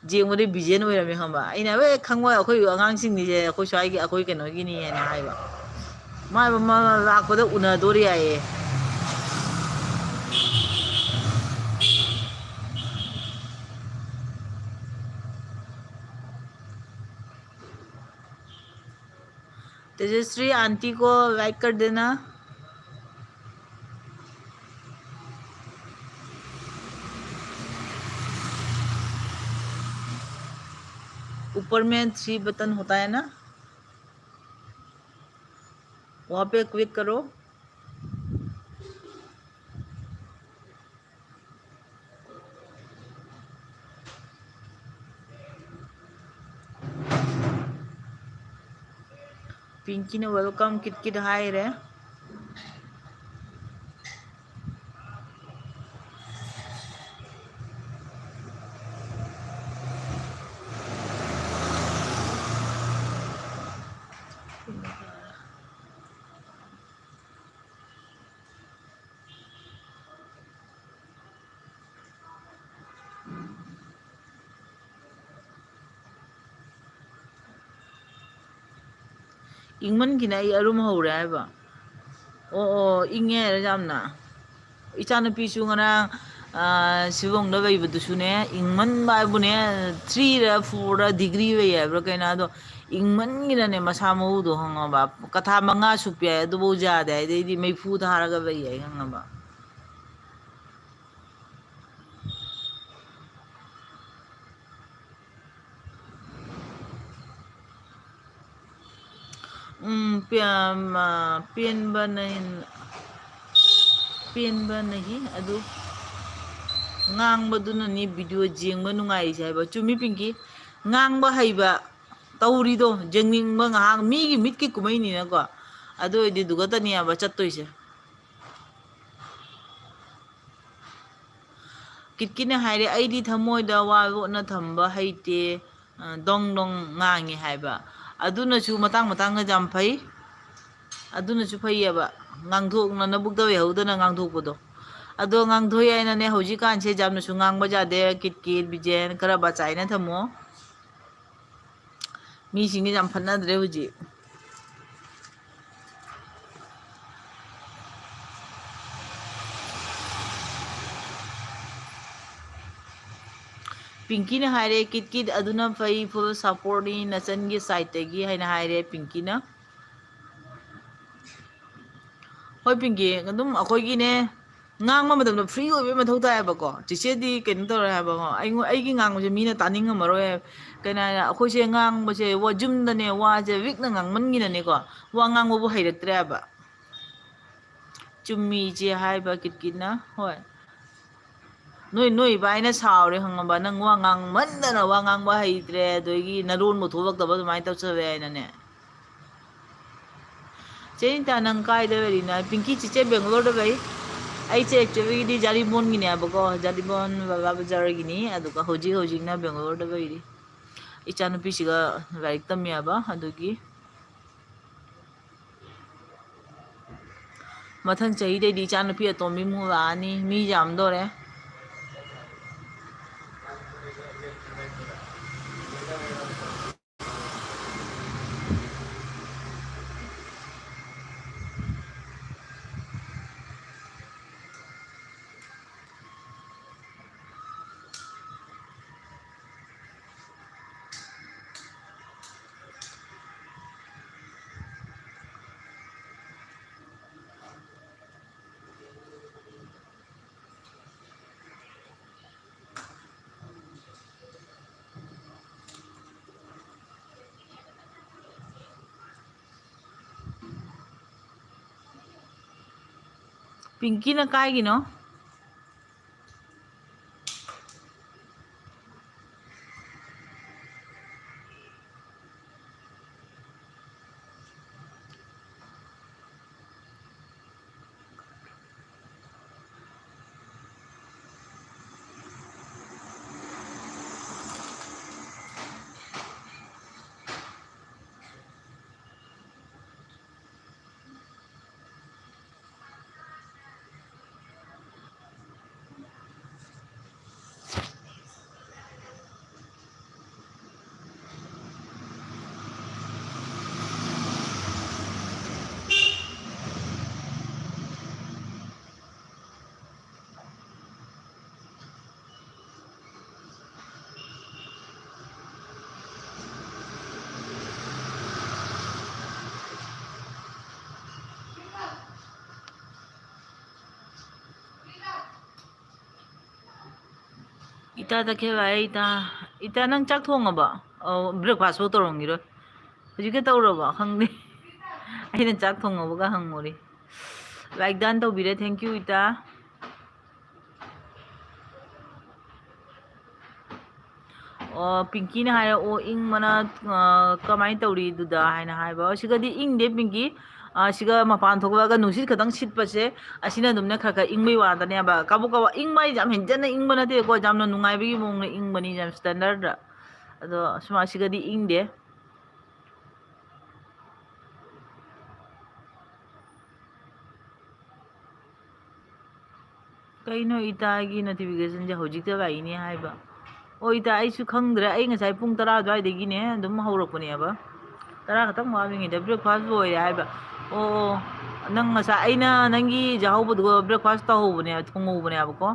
ꯌꯦꯡꯕꯗꯤ ꯕꯤꯖꯦꯟ ꯑꯣꯏꯔꯝꯃꯦ, ꯈꯪꯕ? ꯑꯩꯅ, "ꯑꯦ, ꯈꯪꯉꯣꯏ, ꯑꯩꯈꯣꯏ ꯑꯉꯥꯡꯁꯤꯡꯅꯤꯁꯦ, ꯑꯩꯈꯣꯏ ꯁ꯭ꯋꯥꯏꯒꯤ, ꯑꯩꯈꯣꯏ ꯀꯩꯅꯣꯒꯤꯅꯤ" ꯍꯥꯏꯅ ꯍꯥꯏꯕ꯫ ꯃꯥ, ꯃꯥ ꯂꯥꯛꯄꯗ ꯎꯅꯗꯣꯔꯤ ꯍꯥꯏꯌꯦ꯫ तेजश्री आंटी को लाइक कर देना। ऊपर में थ्री बटन होता है ना, वहाँ पे क्लिक करो। ꯄꯤꯡꯀꯤꯅ welcome ꯀꯤꯠ ꯀꯤꯠ ꯍꯥꯏꯔꯦ꯫ ꯏꯪꯃꯟꯈꯤꯅ ꯑꯩ ꯑꯔꯨꯝ ꯍꯧꯔꯦ ꯍꯥꯏꯕ꯫ ꯑꯣ, ꯑꯣ, ꯏꯪꯉꯦ ꯍꯥꯏꯔ ꯌꯥꯝꯅ꯫ ꯏꯆꯥꯅꯨꯄꯤꯁꯨ ꯉꯔꯥꯡ, ꯑꯥ, ꯁꯤꯂꯣꯡꯗ ꯂꯩꯕꯗꯨꯁꯨꯅꯦ, ꯏꯪꯃꯟꯕ ꯍꯥꯏꯕꯨꯅꯦ, three-ꯔ four-ꯔ degree ꯂꯩ ꯍꯥꯏꯕ꯭ꯔꯥ ꯀꯩꯅꯣ, ꯑꯗꯣ ꯏꯪꯃꯟꯒꯤꯗꯅꯦ ꯃꯁꯥ ꯃꯎꯗꯣ, ꯈꯪꯉꯕ? ꯀꯊꯥ ꯃꯉꯥ ꯁꯨꯞꯄꯦ ꯍꯥꯏ, ꯑꯗꯨꯐꯥꯎ ꯌꯥꯗꯦ ꯍꯥꯏꯗꯤ ꯑꯩꯗꯤ ꯃꯩꯐꯨ ꯊꯥꯔꯒ ꯂꯩ ꯍꯥꯏ, ꯈꯪꯉꯕ? ꯎꯝ, ꯄꯦ-, ꯑꯝ, ꯑ, ꯄꯦꯟꯕꯅ ꯍꯦꯟ-, ꯄꯦꯟꯕꯅ ꯍꯤ-, ꯑꯗꯨ ꯉꯥꯡꯕꯗꯨꯅꯅꯤ video ꯌꯦꯡꯕ ꯅꯨꯡꯉꯥꯏꯔꯤꯁꯦ ꯍꯥꯏꯕ꯫ ꯆꯨꯝꯃꯤ ꯄꯤꯡꯀꯤ, ꯉꯥꯡꯕ ꯍꯩꯕ ꯇꯧꯔꯤꯗꯣ, ꯌꯦꯡꯅꯤꯡꯕ ꯉꯥꯏꯍꯥꯛ, ꯃꯤꯒꯤ ꯃꯤꯠꯀꯤ ꯀꯨꯝꯍꯩꯅꯤꯅꯀꯣ꯫ ꯑꯗꯨ ꯑꯣꯏꯔꯗꯤ ꯑꯗꯨ ꯈꯛꯇꯅꯦꯕ ꯆꯠꯇꯣꯏꯁꯦ꯫ ꯀꯤꯠꯀꯤꯅ ꯍꯥꯏꯔꯦ, "ꯑꯩꯗꯤ ꯊꯃꯣꯏꯗ ꯋꯥ ꯂꯣꯠꯅ ꯊꯝꯕ ꯍꯩꯇꯦ, ꯑ, ꯗꯣꯡ ꯗꯣꯡ ꯉꯥꯡꯉꯤ" ꯍꯥꯏꯕ꯫ ꯑꯗꯨꯅꯁꯨ ꯃꯇꯥꯡ ꯃꯇꯥꯡꯗ ꯌꯥꯝ ꯐꯩ꯫ ꯑꯗꯨꯅꯁꯨ ꯐꯩꯌꯦꯕ, ꯉꯥꯡꯊꯣꯛꯅꯅꯕꯨꯛꯇ ꯑꯣꯏꯍꯧꯗꯅ ꯉꯥꯡꯊꯣꯛꯄꯗꯣ꯫ ꯑꯗꯣ ꯉꯥꯡꯊꯣꯛꯏ ꯍꯥꯏꯅꯅꯦ, ꯍꯧꯖꯤꯛꯀꯥꯟꯁꯦ ꯌꯥꯝꯅꯁꯨ ꯉꯥꯡꯕ ꯌꯥꯗꯦ꯫ ꯀꯤꯠ ꯀꯤꯠ, ꯕꯤꯖꯦꯟ, ꯈꯔ ꯕꯆꯥꯏꯅ ꯊꯝꯃꯣ꯫ ꯃꯤꯁꯤꯡꯁꯦ ꯌꯥꯝ ꯐꯠꯅꯗ꯭ꯔꯦ ꯍꯧꯖꯤꯛ꯫ ꯄꯤꯡꯀꯤꯅ ꯍꯥꯏꯔꯦ, "ꯀꯤꯠ ꯀꯤꯠ ꯑꯗꯨꯅ ꯐꯩ, full supportꯅꯤ ꯅꯆꯟꯒꯤ sideꯇꯒꯤ" ꯍꯥꯏꯅ ꯍꯥꯏꯔꯦ ꯄꯤꯡꯀꯤꯅ꯫ ꯍꯣꯏ ꯄꯤꯡꯀꯤ, ꯑꯗꯨꯝ ꯑꯩꯈꯣꯏꯒꯤꯅꯦ, ꯉꯥꯡꯕ ꯃꯇꯝꯗ free ꯑꯣꯏꯕꯩ ꯃꯊꯧ ꯇꯥꯏꯌꯦꯕꯀꯣ꯫ ꯆꯤꯆꯦꯗꯤ ꯀꯩꯅꯣ ꯇꯧꯔꯦ ꯍꯥꯏꯕꯀꯣ, ꯑꯩꯉꯣꯟ-, ꯑꯩꯒꯤ ꯉꯥꯡꯕꯁꯦ ꯃꯤꯅ ꯇꯥꯅꯤꯡꯉꯝꯃꯔꯣꯏ꯫ ꯀꯩꯅꯣ ꯍꯥꯏꯔ, ꯑꯩꯈꯣꯏꯁꯦ ꯉꯥꯡꯕꯁꯦ ꯋꯥ, ꯌꯨꯝꯗꯅꯦ, ꯋꯥꯁꯦ ꯋꯤꯛꯅ ꯉꯥꯡꯃꯟꯒꯤꯅꯅꯦꯀꯣ, ꯋꯥ ꯉꯥꯡꯕꯕꯨ ꯍꯩꯔꯛꯇ꯭ꯔꯦ ꯍꯥꯏꯕ꯫ ꯆꯨꯝꯃꯤ ꯏꯆꯦ ꯍꯥꯏꯕ ꯀꯤꯠꯀꯤꯠꯅ꯫ ꯍꯣꯏ꯫ ꯅꯣꯏ, ꯅꯣꯏ ꯏꯕꯥꯏꯅ ꯁꯥꯎꯔꯦ ꯈꯪꯉꯕ? "ꯅꯪ ꯋꯥ ꯉꯥꯡꯃꯟꯗꯅ ꯋꯥ ꯉꯥꯡꯕ ꯍꯩꯇ꯭ꯔꯦ, ꯑꯗꯒꯤ ꯅꯔꯣꯟꯕꯨ ꯊꯣꯛꯂꯛꯇꯕ ꯑꯗꯨꯃꯥꯏꯅ ꯇꯧꯁꯜꯂꯦ" ꯍꯥꯏꯅꯅꯦ꯫ ꯆꯦ ꯅꯤꯇꯥ, ꯅꯪ ꯀꯥꯏꯗ ꯂꯩꯔꯤꯅꯣ? ꯄꯤꯡꯀꯤ ꯆꯤꯆꯦ ꯕꯦꯡꯒꯂꯣꯔꯗ ꯂꯩ꯫ ꯑꯩꯁꯦ actuallyꯗꯤ ꯖꯥꯔꯤꯃꯣꯟꯒꯤꯅꯦꯕꯀꯣ, ꯖꯥꯔꯤꯃꯣꯟ ꯕꯕꯥ ꯕꯖꯥꯔꯒꯤꯅꯤ, ꯑꯗꯨꯒ ꯍꯧꯖꯤꯛ ꯍꯧꯖꯤꯛꯅ ꯕꯦꯡꯒꯂꯣꯔꯗ ꯂꯩꯔꯤ꯫ ꯏꯆꯥꯅꯨꯄꯤꯁꯤꯒ ꯂꯥꯏꯔꯤꯛ ꯇꯝꯃꯤꯑꯕ, ꯑꯗꯨꯒꯤ꯫ ꯃꯊꯪ ꯆꯍꯤꯗꯩꯗꯤ ꯏꯆꯥꯅꯨꯄꯤ ꯑꯇꯣꯝꯕꯤꯃꯨꯛ ꯂꯥꯛꯑꯅꯤ꯫ ꯃꯤ ꯌꯥꯝꯗꯣꯔꯦ꯫ ꯄꯤꯡꯀꯤꯅ ꯀꯥꯏꯒꯤꯅꯣ? ꯏꯇꯥ ꯇꯈꯦꯜ ꯚꯥꯏ, ꯏꯇꯥ, ꯏꯇꯥ, ꯅꯪ ꯆꯥꯛ ꯊꯣꯡꯉꯕꯣ? ꯑꯧ, breakfast ꯐꯥꯎ ꯇꯧꯔꯝꯈꯤꯔꯣꯏ꯫ ꯍꯧꯖꯤꯛꯀ ꯇꯧꯔꯕꯣ? ꯈꯪꯗꯦ꯫ ꯑꯩꯅ ꯆꯥꯛ ꯊꯣꯡꯉꯕꯒ ꯍꯪꯉꯨꯔꯤ꯫ Like done ꯇꯧꯕꯤꯔꯦ, thank you ꯏꯇꯥ꯫ ꯑꯣ, ꯄꯤꯡꯀꯤꯅ ꯍꯥꯏꯔꯦ, "ꯑꯣ, ꯏꯪꯕꯅ, ꯑ, ꯀꯃꯥꯏꯅ ꯇꯧꯔꯤ ꯑꯗꯨꯗ?" ꯍꯥꯏꯅ ꯍꯥꯏꯕ꯫ ꯑꯣ, ꯁꯤꯒꯗꯤ ꯏꯪꯗꯦ ꯄꯤꯡꯀꯤ꯫ ꯑ, ꯁꯤꯒ ꯃꯄꯥꯟ ꯊꯣꯛꯂꯛꯑꯒ ꯅꯨꯡꯁꯤꯠ ꯈꯛꯇꯪ ꯁꯤꯠꯄꯁꯦ, ꯑꯁꯤꯅ ꯑꯗꯨꯝꯅ ꯈꯔ ꯈꯔ ꯏꯪꯕꯩ ꯋꯥꯗꯅꯦꯕ꯫ ꯀꯥꯕꯣꯛ ꯀꯥꯕꯣꯛ ꯏꯪꯕ ꯍꯥꯏꯁꯦ ꯌꯥꯝ ꯍꯦꯟꯖꯟꯅ ꯏꯪꯕ ꯅꯠꯇꯦꯀꯣ, ꯌꯥꯝꯅ ꯅꯨꯡꯉꯥꯏꯕꯒꯤ ꯃꯑꯣꯡꯗ ꯏꯪꯕꯅꯤ, ꯌꯥꯝ standard꯫ ꯑꯗꯣ ꯁꯨꯃꯥꯏ ꯁꯤꯒꯗꯤ ꯏꯪꯗꯦ꯫ ꯀꯩꯅꯣ ꯏꯇꯥꯒꯤ notificationꯁꯦ ꯍꯧꯖꯤꯛꯇ ꯂꯥꯛꯏꯅꯦ ꯍꯥꯏꯕ? ꯑꯣ ꯏꯇꯥ, ꯑꯩꯁꯨ ꯈꯪꯗ꯭ꯔꯦ꯫ ꯑꯩ ꯉꯁꯥꯏ ꯄꯨꯡ ꯇꯔꯥ ꯑꯗꯨꯋꯥꯏꯗꯒꯤꯅꯦ ꯑꯗꯨꯝ ꯍꯧꯔꯛꯄꯅꯦꯕ꯫ ꯇꯔꯥ ꯈꯛꯇꯪ ꯋꯥꯠꯂꯤꯉꯩꯗ breakfast ꯂꯣꯏꯔꯦ ꯍꯥꯏꯕ꯫ ꯑꯣ, ꯑꯣ, ꯅꯪ ꯉꯁꯥꯏ ꯑꯩꯅ ꯅꯪꯒꯤ ꯆꯥꯍꯧꯕꯗꯨꯒ breakfast ꯇꯧꯍꯧꯕꯅꯦ, ꯊꯣꯡꯍꯧꯕꯅꯦꯕꯀꯣ꯫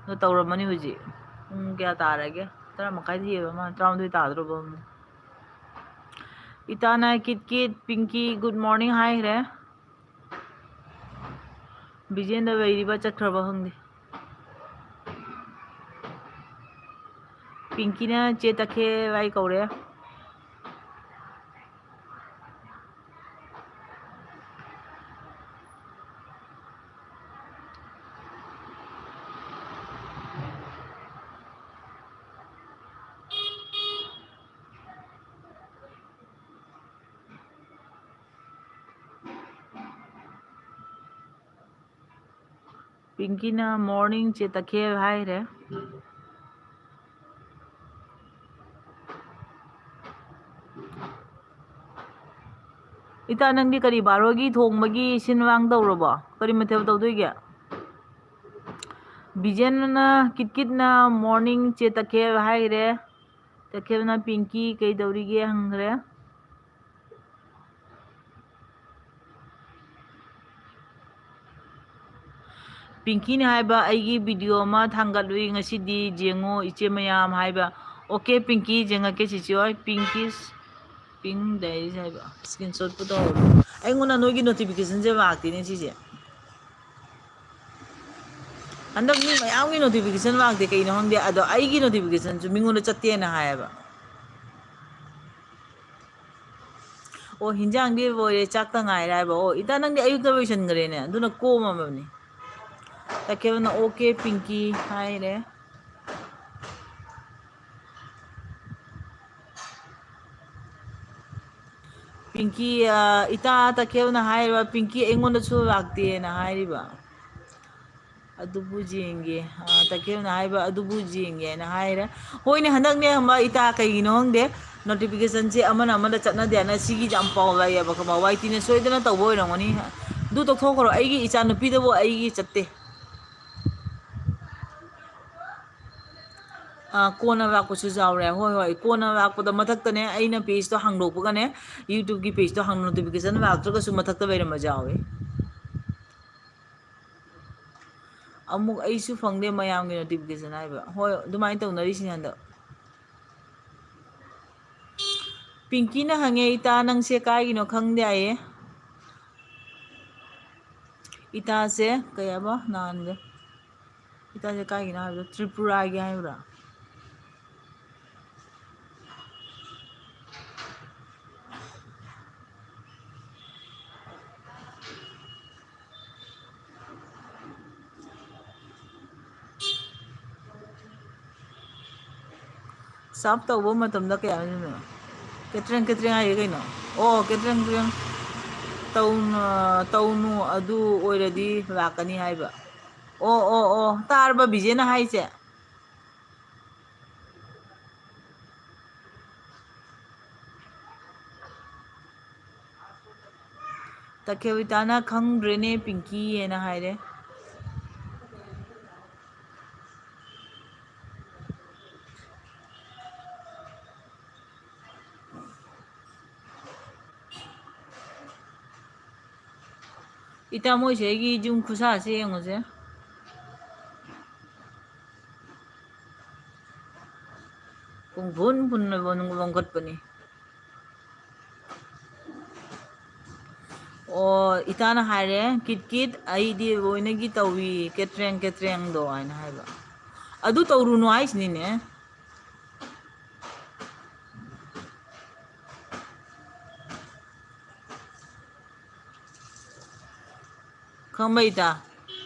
ꯑꯗꯣ ꯇꯧꯔꯝꯃꯅꯤ ꯍꯧꯖꯤꯛ꯫ ꯄꯨꯡ ꯀꯌꯥ ꯇꯥꯔꯒꯦ? ꯇꯔꯥ ꯃꯈꯥꯏꯗ ꯍꯦꯜꯂꯕ ꯃꯥꯜꯂꯦ, ꯇꯔꯥꯃꯥꯊꯣꯏ ꯇꯥꯗ꯭ꯔꯣꯕ ꯑꯃꯨꯛ꯫ ꯏꯇꯥꯅ ꯀꯤꯠ ꯀꯤꯠ, ꯄꯤꯡꯀꯤ, good morning ꯍꯥꯏꯈ꯭ꯔꯦ꯫ ꯕꯤꯖꯦꯟꯗ ꯂꯩꯔꯤꯕ ꯆꯠꯈ꯭ꯔꯕ ꯈꯪꯗꯦ꯫ ꯄꯤꯡꯀꯤꯅ ꯆꯦ ꯇꯈꯦꯜ ꯍꯥꯏ ꯀꯧꯔꯦ꯫ ꯄꯤꯡꯀꯤꯅ morning ꯆꯦ ꯇꯈꯦꯜ ꯍꯥꯏꯔꯦ꯫ ꯏꯇꯥ, ꯅꯪꯗꯤ ꯀꯔꯤ ꯕꯥꯔꯣꯒꯤ ꯊꯣꯡꯕꯒꯤ ꯁꯤꯟ ꯂꯥꯡ ꯇꯧꯔꯕꯣ? ꯀꯔꯤ ꯃꯊꯦꯜ ꯇꯧꯗꯣꯏꯒꯦ? ꯕꯤꯖꯦꯟꯅ ꯀꯤꯠ ꯀꯤꯠꯅ morning ꯆꯦ ꯇꯈꯦꯜ ꯍꯥꯏꯔꯦ꯫ ꯇꯈꯦꯜꯅ ꯄꯤꯡꯀꯤ ꯀꯩꯗꯧꯔꯤꯒꯦ ꯍꯪꯈ꯭ꯔꯦ꯫ ꯄꯤꯡꯀꯤꯅ ꯍꯥꯏꯕ, "ꯑꯩꯒꯤ video ꯑꯃ ꯊꯥꯡꯒꯠꯂꯨꯏ ꯉꯁꯤꯗꯤ, ꯌꯦꯡꯉꯣ ꯏꯆꯦ ꯃꯌꯥꯝ" ꯍꯥꯏꯕ꯫ Okay ꯄꯤꯡꯀꯤ, ꯌꯦꯡꯉꯛꯀꯦ ꯆꯤꯆꯦ ꯍꯣꯏ꯫ Pinkies, Pink Diaries ꯍꯥꯏꯕ screenshotꯄꯨ ꯇꯧꯍꯧꯔꯣ꯫ ꯑꯩꯉꯣꯟꯗ ꯅꯣꯏꯒꯤ notificationꯁꯦ ꯂꯥꯛꯇꯦꯅꯦ ꯁꯤꯁꯦ꯫ ꯍꯟꯗꯛ ꯃꯤ ꯃꯌꯥꯝꯒꯤ notification ꯂꯥꯛꯇꯦ, ꯀꯩꯅꯣ ꯈꯪꯗꯦ꯫ ꯑꯗꯣ ꯑꯩꯒꯤ notificationꯁꯨ ꯃꯤꯉꯣꯟꯗ ꯆꯠꯇꯦꯅ ꯍꯥꯏꯌꯦꯕ꯫ ꯑꯣ, ꯍꯤꯟꯖꯥꯡꯗꯤ ꯂꯣꯏꯔꯦ, ꯆꯥꯛꯇ ꯉꯥꯏꯔꯦ ꯍꯥꯏꯕ꯫ ꯑꯣ, ꯏꯇꯥ, ꯅꯪꯗꯤ ꯑꯌꯨꯛꯇ ꯂꯣꯏꯁꯟꯈ꯭ꯔꯦꯅꯦ, ꯑꯗꯨꯅ ꯀꯣꯝꯃꯕꯅꯤ꯫ ꯇꯈꯦꯜꯅ "ꯑꯣꯀꯦ ꯄꯤꯡꯀꯤ" ꯍꯥꯏꯔꯦ꯫ ꯄꯤꯡꯀꯤ, ꯑ, ꯏꯇꯥ ꯇꯈꯦꯜꯅ ꯍꯥꯏꯔꯤꯕ, "ꯄꯤꯡꯀꯤ ꯑꯩꯉꯣꯟꯗꯁꯨ ꯂꯥꯛꯇꯦꯅ" ꯍꯥꯏꯔꯤꯕ꯫ ꯑꯗꯨꯕꯨ ꯌꯦꯡꯒꯦ꯫ ꯑ, ꯇꯈꯦꯜꯅ ꯍꯥꯏꯕ, "ꯑꯗꯨꯕꯨ ꯌꯦꯡꯒꯦ" ꯍꯥꯏꯅ ꯍꯥꯏꯔꯦ꯫ ꯍꯣꯏꯅꯦ, ꯍꯟꯗꯛꯅꯦ ꯈꯪꯕ ꯏꯇꯥ, ꯀꯩꯒꯤꯅꯣ ꯈꯪꯗꯦ, notificationꯁꯦ ꯑꯃꯅ ꯑꯃꯗ ꯆꯠꯅꯗꯦ ꯍꯥꯏꯅ ꯁꯤꯒꯤꯁꯦ ꯌꯥꯝ ꯄꯥꯎ ꯂꯥꯛꯑꯦꯕ, ꯈꯪꯕ? ꯋꯥꯏ ꯇꯤꯅ ꯁꯣꯏꯗꯅ ꯇꯧꯕ ꯑꯣꯏꯔꯝꯒꯅꯤ꯫ ꯑꯗꯨ ꯇꯧꯊꯣꯛꯈ꯭ꯔꯣ, ꯑꯩꯒꯤ ꯏꯆꯥ ꯅꯨꯄꯤꯗꯕꯨ ꯑꯩꯒꯤ ꯆꯠꯇꯦ꯫ ꯑ, ꯀꯣꯟꯅ ꯂꯥꯛꯄꯁꯨ ꯌꯥꯎꯔꯦ꯫ ꯍꯣꯏ, ꯍꯣꯏ, ꯀꯣꯟꯅ ꯂꯥꯛꯄꯗ ꯃꯊꯛꯇꯅꯦ, ꯑꯩꯅ pageꯇꯣ ꯍꯥꯡꯗꯣꯛꯄꯒꯅꯦ, YouTubeꯀꯤ pageꯇꯣ ꯍꯥꯡ-, notification ꯂꯥꯛꯇ꯭ꯔꯒꯁꯨ ꯃꯊꯛꯇ ꯂꯩꯔꯝꯕꯁꯨ ꯌꯥꯎꯋꯦ꯫ ꯑꯃꯨꯛ ꯑꯩꯁꯨ ꯐꯪꯗꯦ ꯃꯌꯥꯝꯒꯤ notification ꯍꯥꯏꯕ꯫ ꯍꯣꯏ, ꯑꯗꯨꯃꯥꯏꯅ ꯇꯧꯅꯔꯤꯁꯤꯅꯦ ꯍꯟꯗꯛ꯫ ꯄꯤꯡꯀꯤꯅ ꯍꯪꯉꯦ, "ꯏꯇꯥ, ꯅꯪꯁꯦ ꯀꯥꯏꯒꯤꯅꯣ ꯈꯪꯗꯦ?" ꯍꯥꯏꯌꯦ꯫ ꯏꯇꯥꯁꯦ ꯀꯩ ꯍꯥꯏꯕ ꯅꯍꯥꯟꯒꯤ? ꯏꯇꯥꯁꯦ ꯀꯥꯏꯒꯤꯅꯣ ꯍꯥꯏꯕꯗꯣ, ꯇ꯭ꯔꯤꯄꯨꯔꯥꯒꯤ ꯍꯥꯏꯕ꯭ꯔꯥ? Serve ꯇꯧꯕ ꯃꯇꯝꯗ ꯀꯌꯥ ꯍꯥꯏꯗꯣꯏꯅꯣ? ꯀꯦꯇ꯭ꯔꯦꯡ ꯀꯦꯇ꯭ꯔꯦꯡ ꯍꯥꯏꯌꯦ ꯀꯩꯅꯣ? ꯑꯣ, ꯀꯦꯇ꯭ꯔꯦꯡ ꯀꯦꯇ꯭ꯔꯦꯡ ꯇꯧꯅ-, ꯇꯧꯅꯨ, ꯑꯗꯨ ꯑꯣꯏꯔꯗꯤ ꯂꯥꯛꯀꯅꯤ ꯍꯥꯏꯕ꯫ ꯑꯣ, ꯑꯣ, ꯑꯣ, ꯇꯥꯔꯕ ꯕꯤꯖꯦꯅ ꯍꯥꯏꯁꯦ? ꯇꯈꯦꯜ ꯏꯇꯥꯅ "ꯈꯪꯗ꯭ꯔꯦꯅꯦ ꯄꯤꯡꯀꯤ" ꯍꯥꯏꯅ ꯍꯥꯏꯔꯦ꯫ ꯏꯇꯥ, ꯃꯣꯏꯁꯦ ꯑꯩꯒꯤ ꯌꯨꯝ ꯈꯨꯁꯥꯁꯦ ꯌꯦꯡꯉꯨꯁꯦ꯫ ꯄꯨꯡ ꯐꯨꯟ ꯐꯨꯟꯅ ꯋꯥꯡꯈꯠꯄꯅꯤ꯫ ꯑꯣ, ꯏꯇꯥꯅ ꯍꯥꯏꯔꯦ, "ꯀꯤꯠ ꯀꯤꯠ, ꯑꯩꯗꯤ ꯂꯣꯏꯅꯒꯤ ꯇꯧꯏ, ꯀꯦꯇ꯭ꯔꯦꯡ ꯀꯦꯇ꯭ꯔꯦꯡꯗꯣ" ꯍꯥꯏꯅ ꯍꯥꯏꯕ꯫ ꯑꯗꯨ ꯇꯧꯔꯨꯅꯨ ꯍꯥꯏꯁꯤꯅꯤꯅꯦ꯫ ꯈꯪꯕ ꯏꯇꯥ?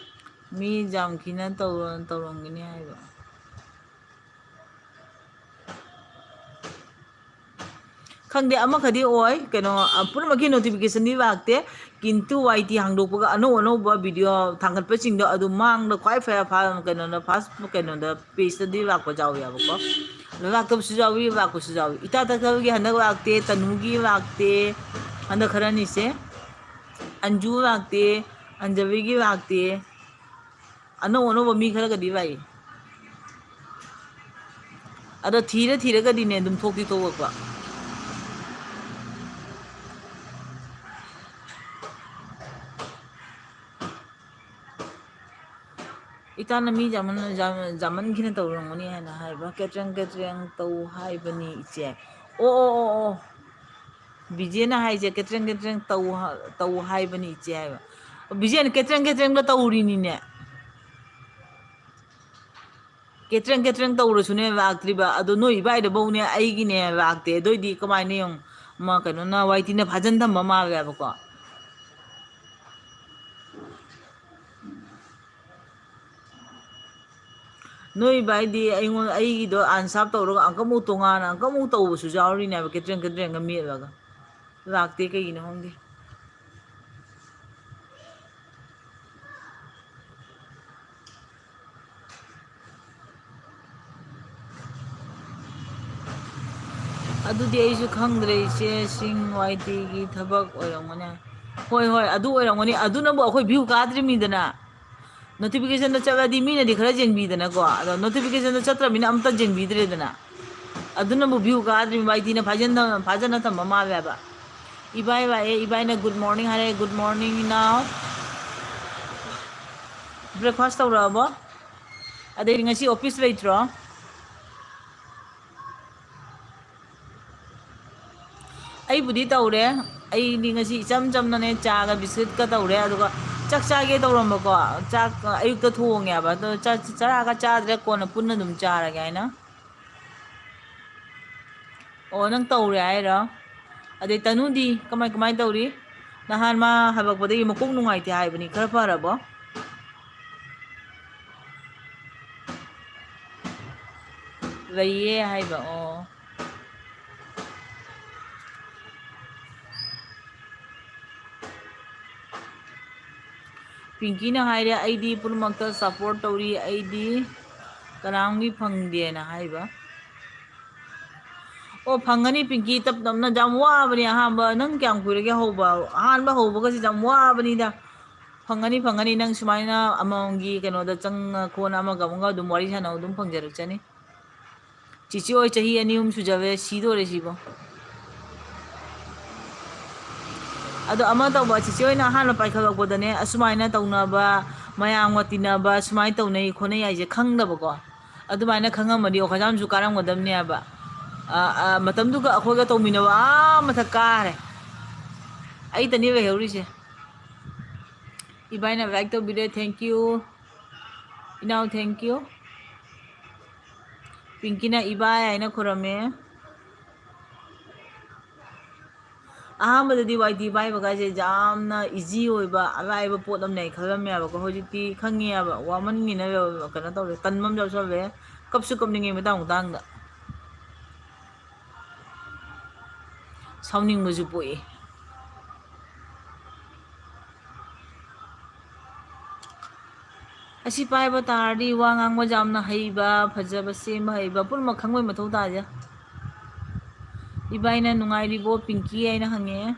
ꯃꯤ ꯖꯥꯝꯈꯤꯅ ꯇꯧꯔ-, ꯇꯧꯔꯝꯒꯅꯤ ꯍꯥꯏꯕ꯫ ꯈꯪꯗꯦ, ꯑꯃꯈꯗꯤ ꯑꯣꯏ, ꯀꯩꯅꯣ, ꯑ, ꯄꯨꯝꯅꯃꯛꯀꯤ notificationꯗꯤ ꯂꯥꯛꯇꯦ꯫ ꯀꯤꯟꯇꯨ ꯋꯥꯏ ꯇꯤ ꯍꯥꯡꯗꯣꯛꯄꯒ ꯑꯅꯧ ꯑꯅꯧꯕ video ꯊꯥꯡꯒꯠꯄꯁꯤꯡꯗꯣ ꯑꯗꯨ ꯃꯥꯡꯗ ꯈ꯭ꯋꯥꯏ ꯐ-, ꯐ-, ꯀꯩꯅꯣꯗ, first ꯀꯩꯅꯣꯗ pageꯇꯗꯤ ꯂꯥꯛꯄ ꯌꯥꯎꯋꯦꯕꯀꯣ꯫ ꯑꯗꯣ ꯂꯥꯛꯇꯕꯁꯨ ꯌꯥꯎꯏ, ꯂꯥꯛꯄꯁꯨ ꯌꯥꯎꯏ꯫ ꯏꯇꯥ ꯇꯥ ꯊꯥꯕꯒꯤ ꯍꯟꯗꯛ ꯂꯥꯛꯇꯦ, ꯇꯅꯨꯒꯤ ꯂꯥꯛꯇꯦ, ꯍꯟꯗꯛ ꯈꯔꯅꯤꯁꯦ꯫ ꯑꯟꯖꯨ ꯂꯥꯛꯇꯦ, ꯑꯟꯖꯂꯤꯒꯤ ꯂꯥꯛꯇꯦ꯫ ꯑꯅꯧ ꯑꯅꯧꯕ ꯃꯤ ꯈꯔꯒꯗꯤ ꯂꯥꯛꯏ꯫ ꯑꯗꯣ ꯊꯤꯔ ꯊꯤꯔꯒꯗꯤꯅꯦ ꯑꯗꯨꯝ ꯊꯣꯛꯇꯤ ꯊꯣꯛꯂꯛꯄ꯫ ꯏꯇꯥꯅ ꯃꯤ ꯖꯥꯃꯟ-, ꯖꯥꯃꯟ-, ꯖꯥꯃꯟꯈꯤꯅ ꯇꯧꯔꯝꯒꯅꯤ ꯍꯥꯏꯅ ꯍꯥꯏꯕ꯫ ꯀꯦꯇ꯭ꯔꯦꯡ ꯀꯦꯇ꯭ꯔꯦꯡ ꯇꯧ ꯍꯥꯏꯕꯅꯤ ꯏꯆꯦ꯫ ꯑꯣ, ꯑꯣ, ꯑꯣ, ꯑꯣ꯫ ꯕꯤꯖꯦꯅ ꯍꯥꯏꯁꯦ ꯀꯦꯇ꯭ꯔꯦꯡ ꯀꯦꯇ꯭ꯔꯦꯡ ꯇꯧ ꯍ-, ꯇꯧ ꯍꯥꯏꯕꯅꯤ ꯏꯆꯦ ꯍꯥꯏꯕ꯫ ꯕꯤꯖꯦꯅ ꯀꯦꯇ꯭ꯔꯦꯡ ꯀꯦꯇ꯭ꯔꯦꯡꯗ ꯇꯧꯔꯤꯅꯤꯅꯦ꯫ ꯀꯦꯇ꯭ꯔꯦꯡ ꯀꯦꯇ꯭ꯔꯦꯡ ꯇꯧꯔꯁꯨꯅꯦ ꯂꯥꯛꯇ꯭ꯔꯤꯕ꯫ ꯑꯗꯣ ꯅꯣꯏ ꯏꯕꯥꯏꯗꯐꯧꯅꯦ ꯑꯩꯒꯤꯅꯦ ꯂꯥꯛꯇꯦ꯫ ꯑꯗꯨꯏꯗꯤ ꯀꯃꯥꯏꯅ ꯌꯦꯡꯉꯨ? ꯃꯥ ꯀꯩꯅꯣꯅ, ꯋꯥꯏ ꯇꯤꯅ ꯐꯥꯖꯟ ꯊꯝꯕ ꯃꯥꯜꯂꯦꯕꯀꯣ꯫ ꯅꯣꯏ ꯏꯕꯥꯏꯗꯤ ꯑꯩꯉꯣꯟꯗ, ꯑꯩꯒꯤꯗꯣ unsub ꯇꯧꯔꯒ ꯑꯃꯨꯛꯀ ꯑꯃꯨꯛ ꯇꯣꯉꯥꯟꯅ ꯑꯃꯨꯛꯀ ꯑꯃꯨꯛ ꯇꯧꯕꯁꯨ ꯌꯥꯎꯔꯤꯅꯦꯕ, ꯀꯦꯇ꯭ꯔꯦꯡ ꯀꯦꯇ꯭ꯔꯦꯡꯒ ꯃꯦꯠꯂꯒ꯫ ꯂꯥꯛꯇꯦ, ꯀꯩꯒꯤꯅꯣ ꯈꯪꯗꯦ꯫ ꯑꯗꯨꯗꯤ ꯑꯩꯁꯨ ꯈꯪꯗ꯭ꯔꯦ, ꯏꯆꯦꯁꯤꯡ ꯋꯥꯏ ꯇꯤꯒꯤ ꯊꯕꯛ ꯑꯣꯏꯔꯝꯒꯅꯤ꯫ ꯍꯣꯏ, ꯍꯣꯏ, ꯑꯗꯨ ꯑꯣꯏꯔꯝꯒꯅꯤ꯫ ꯑꯗꯨꯅꯕꯨ ꯑꯩꯈꯣꯏ view ꯀꯥꯗ꯭ꯔꯤꯃꯤꯗꯅ꯫ Notificationꯗ ꯆꯠꯂꯗꯤ ꯃꯤꯅꯗꯤ ꯈꯔ ꯌꯦꯡꯕꯤꯗꯅꯀꯣ, ꯑꯗꯣ notificationꯗ ꯆꯠꯇ꯭ꯔꯕꯅꯤꯅ ꯑꯝꯇ ꯌꯦꯡꯕꯤꯗ꯭ꯔꯦꯗꯅ꯫ ꯑꯗꯨꯅꯕꯨ view ꯀꯥꯗ꯭ꯔꯤ, ꯋꯥꯏ ꯇꯤꯅ ꯐꯥꯖꯟ-, ꯐꯥꯖꯟꯅ ꯊꯝꯕ ꯃꯥꯜꯂꯦꯕ꯫ ꯏꯕꯥꯏ ꯂꯥꯛꯑꯦ, ꯏꯕꯥꯏꯅ good morning ꯍꯥꯏꯔꯦ, "Good morning ꯏꯅꯥꯎ꯫ Breakfast ꯇꯧꯔꯛꯑꯕꯣ?" ꯑꯗꯩꯗꯤ ꯉꯁꯤ office ꯂꯩꯇ꯭ꯔꯣ? ꯑꯩꯕꯨꯗꯤ ꯇꯧꯔꯦ꯫ ꯑꯩꯗꯤ ꯉꯁꯤ ꯏꯆꯝ ꯆꯝꯅꯅꯦ, ꯆꯥꯒ ꯕꯤꯁꯀꯤꯠꯀ ꯇꯧꯔꯦ꯫ ꯑꯗꯨꯒ ꯆꯥꯛ ꯆꯥꯒꯦ ꯇꯧꯔꯝꯕꯀꯣ, ꯆꯥꯛ ꯑꯌꯨꯛꯇ ꯊꯣꯡꯉꯦꯕ, ꯑꯗꯣ ꯆꯥ-, ꯆꯔꯥꯒ ꯆꯥꯗ꯭ꯔꯦ, ꯀꯣꯟꯅ ꯄꯨꯟꯅ ꯑꯗꯨꯝ ꯆꯥꯔꯒꯦ ꯍꯥꯏꯅ꯫ ꯑꯣ, ꯅꯪ ꯇꯧꯔꯦ ꯍꯥꯏꯔꯣ? ꯑꯗꯩ ꯇꯅꯨꯗꯤ ꯀꯃꯥꯏ, ꯀꯃꯥꯏ ꯇꯧꯔꯤ? ꯅꯍꯥꯟ ꯃꯥ ꯍꯜꯂꯛꯄꯗꯒꯤ ꯃꯀꯣꯛ ꯅꯨꯡꯉꯥꯏꯇꯦ ꯍꯥꯏꯕꯅꯤ, ꯈꯔ ꯐꯔꯕꯣ? ꯂꯩꯌꯦ ꯍꯥꯏꯕ, ꯑꯣ꯫ ꯄꯤꯡꯀꯤꯅ ꯍꯥꯏꯔꯦ, "ꯑꯩꯗꯤ ꯄꯨꯝꯅꯃꯛꯇ support ꯇꯧꯔꯤ, ꯑꯩꯗꯤ ꯀꯅꯥꯝꯒꯤ ꯐꯪꯗꯦꯅ" ꯍꯥꯏꯕ꯫ ꯑꯣ, ꯐꯪꯒꯅꯤ ꯄꯤꯡꯀꯤ, ꯇꯞ ꯇꯞꯅ꯫ ꯌꯥꯝ ꯋꯥꯕꯅꯤ ꯑꯍꯥꯟꯕ꯫ ꯅꯪ ꯀꯌꯥꯝ ꯀꯨꯏꯔꯒꯦ ꯍꯧꯕ? ꯑꯍꯥꯟꯕ ꯍꯧꯕꯒꯁꯤ ꯌꯥꯝ ꯋꯥꯕꯅꯤꯗ꯫ ꯐꯪꯒꯅꯤ, ꯐꯪꯒꯅꯤ꯫ ꯅꯪ ꯁꯨꯃꯥꯏꯅ ꯑꯃꯃꯝꯒꯤ ꯀꯩꯅꯣꯗ ꯆꯪꯉ ꯈꯣꯠꯅ ꯑꯃꯒ ꯑꯃꯒ ꯑꯗꯨꯝ ꯋꯥꯔꯤ ꯁꯥꯟꯅꯧ, ꯑꯗꯨꯝ ꯐꯪꯖꯔꯛꯆꯅꯤ꯫ ꯆꯤꯆꯦ ꯍꯣꯏ ꯆꯍꯤ ꯑꯅꯤ ꯑꯍꯨꯝ ꯁꯨꯖꯜꯂꯦ, ꯁꯤꯗꯣꯔꯦ ꯁꯤꯕꯣ꯫ ꯑꯗꯣ ꯑꯃ ꯇꯧꯕ, ꯆꯤꯆꯦ ꯍꯣꯏꯅ ꯑꯍꯥꯟꯕ ꯄꯥꯏꯈꯠꯂꯛꯄꯗꯅꯦ, ꯑꯁꯨꯃꯥꯏꯅ ꯇꯧꯅꯕ, ꯃꯌꯥꯝꯒ ꯇꯤꯟꯅꯕ, ꯁꯨꯃꯥꯏꯅ ꯇꯧꯅꯩ ꯈꯣꯠꯅꯩ ꯍꯥꯏꯁꯦ ꯈꯪꯗꯕꯀꯣ꯫ ꯑꯗꯨꯃꯥꯏꯅ ꯈꯪꯉꯝꯃꯗꯤ ꯑꯣꯈꯥꯖꯥꯝꯁꯨ ꯀꯥꯔꯝꯒꯗꯕꯅꯦꯕ꯫ ꯑ, ꯑ, ꯃꯇꯝꯗꯨꯒ ꯑꯩꯈꯣꯏꯒ ꯇꯧꯃꯤꯟꯅꯕ ꯑꯥ ꯃꯊꯛ ꯀꯥꯔꯦ꯫ ꯑꯩꯇꯅꯦ ꯂꯩꯍꯧꯔꯤꯁꯦ꯫ ꯏꯕꯥꯏꯅ like ꯇꯧꯕꯤꯔꯦ, thank you꯫ ꯏꯅꯥꯎ, thank you꯫ ꯄꯤꯡꯀꯤꯅ ꯏꯕꯥꯏ ꯍꯥꯏꯅ ꯈꯨꯔꯝꯃꯦ꯫ ꯑꯍꯥꯟꯕꯗꯗꯤ ꯋꯥꯏ ꯇꯤ ꯄꯥꯏꯕ ꯀꯥꯏꯁꯦ ꯌꯥꯝꯅ easy ꯑꯣꯏꯕ, ꯑꯔꯥꯏꯕ ꯄꯣꯠ ꯑꯃꯅꯦ ꯈꯜꯂꯝꯃꯦꯕꯀꯣ꯫ ꯍꯧꯖꯤꯛꯇꯤ ꯈꯪꯉꯦꯕ, ꯋꯥꯃꯟꯒꯤꯅ ꯀꯩꯅꯣ ꯇꯧꯔꯦ, ꯇꯟꯕ ꯑꯃ ꯌꯥꯎꯁꯜꯂꯦ, ꯀꯞꯁꯨ ꯀꯞꯅꯤꯡꯉꯦ ꯃꯇꯥꯡ ꯃꯇꯥꯡꯗ꯫ ꯁꯥꯎꯅꯤꯡꯕꯁꯨ ꯄꯣꯛꯏ꯫ ꯑꯁꯤ ꯄꯥꯏꯕ ꯇꯥꯔꯗꯤ ꯋꯥ ꯉꯥꯡꯕ ꯌꯥꯝꯅ ꯍꯩꯕ, ꯐꯖꯕ ꯁꯦꯝꯕ ꯍꯩꯕ, ꯄꯨꯝꯅꯃꯛ ꯈꯪꯕꯩ ꯃꯊꯧ ꯇꯥꯗꯦ꯫ ꯏꯕꯥꯏꯅ "ꯅꯨꯡꯉꯥꯏꯔꯤꯕꯣ ꯄꯤꯡꯀꯤ?" ꯍꯥꯏꯅ ꯍꯪꯉꯛꯑꯦ꯫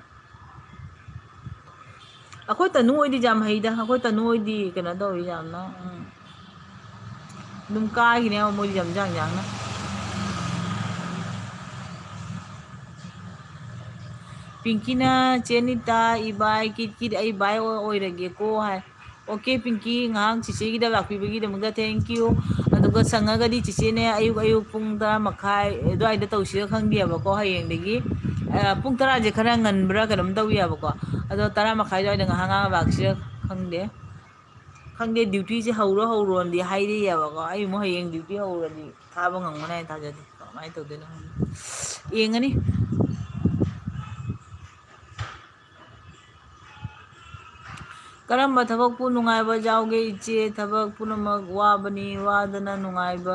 ꯑꯩꯈꯣꯏ ꯇꯅꯨ ꯍꯣꯏꯗꯤ ꯌꯥꯝ ꯍꯩꯗ, ꯑꯩꯈꯣꯏ ꯇꯅꯨ ꯍꯣꯏꯗꯤ ꯀꯩꯅꯣ ꯇꯧꯋꯤ ꯌꯥꯝꯅ, ꯎꯝ꯫ ꯑꯗꯨꯝ ꯀꯥꯈꯤꯅꯦꯕ ꯃꯣꯏꯗꯤ ꯌꯥꯝ ꯌꯥꯡ ꯌꯥꯡꯅ꯫ ꯄꯤꯡꯀꯤꯅ, "ꯆꯦ ꯅꯤꯇꯥ, ꯏꯕꯥꯏ ꯀꯤꯠ ꯀꯤꯠ ꯑꯩ ꯕꯥꯏ ꯑꯣꯏꯔꯒꯦꯀꯣ" ꯍꯥꯏ꯫ ꯑꯣꯀꯦ ꯄꯤꯡꯀꯤ, ꯉꯥꯏꯍꯥꯛ ꯆꯤꯆꯦꯒꯤꯗ ꯂꯥꯛꯄꯤꯕꯒꯤꯗꯃꯛꯇ thank you꯫ ꯑꯗꯨꯒ ꯁꯪꯉꯒꯗꯤ ꯆꯤꯆꯦꯅꯦ ꯑꯌꯨꯛ ꯑꯌꯨꯛ ꯄꯨꯡ ꯇꯔꯥ ꯃꯈꯥꯏ ꯑꯗꯨꯋꯥꯏꯗ ꯇꯧꯁꯤꯔ ꯈꯪꯗꯦꯕꯀꯣ, ꯍꯌꯦꯡꯗꯒꯤ꯫ ꯑ, ꯄꯨꯡ ꯇꯔꯥꯁꯦ ꯈꯔ ꯉꯟꯕ꯭ꯔꯥ ꯀꯩꯅꯣꯝ ꯇꯧꯋꯦꯕꯀꯣ꯫ ꯑꯗꯣ ꯇꯔꯥ ꯃꯈꯥꯏ ꯑꯗꯨꯋꯥꯏꯗ ꯉꯥꯏꯍꯥꯛ ꯉꯥꯏꯍꯥꯛ ꯂꯥꯛꯁꯤꯔꯥ ꯈꯪꯗꯦ꯫ ꯈꯪꯗꯦ, duty ꯁꯦ ꯍꯧꯔꯣ ꯍꯧꯔꯣꯅꯗꯤ ꯍꯥꯏꯔꯤꯑꯕꯀꯣ꯫ ꯑꯩ ꯑꯃꯨꯛ ꯍꯌꯦꯡ duty ꯍꯧꯔꯗꯤ ꯊꯥꯕ ꯉꯝꯒꯅꯤ ꯍꯥꯏꯅ ꯊꯥꯖꯗꯦ꯫ ꯀꯃꯥꯏꯅ ꯇꯧꯗꯣꯏꯅꯣ ꯈꯪꯗꯦ꯫ ꯌꯦꯡꯉꯅꯤ꯫ "ꯀꯔꯝꯕ ꯊꯕꯛꯄꯨ ꯅꯨꯡꯉꯥꯏꯕ ꯌꯥꯎꯒꯦ ꯏꯆꯦ? ꯊꯕꯛ ꯄꯨꯝꯅꯃꯛ ꯋꯥꯕꯅꯤ, ꯋꯥꯗꯅ ꯅꯨꯡꯉꯥꯏꯕ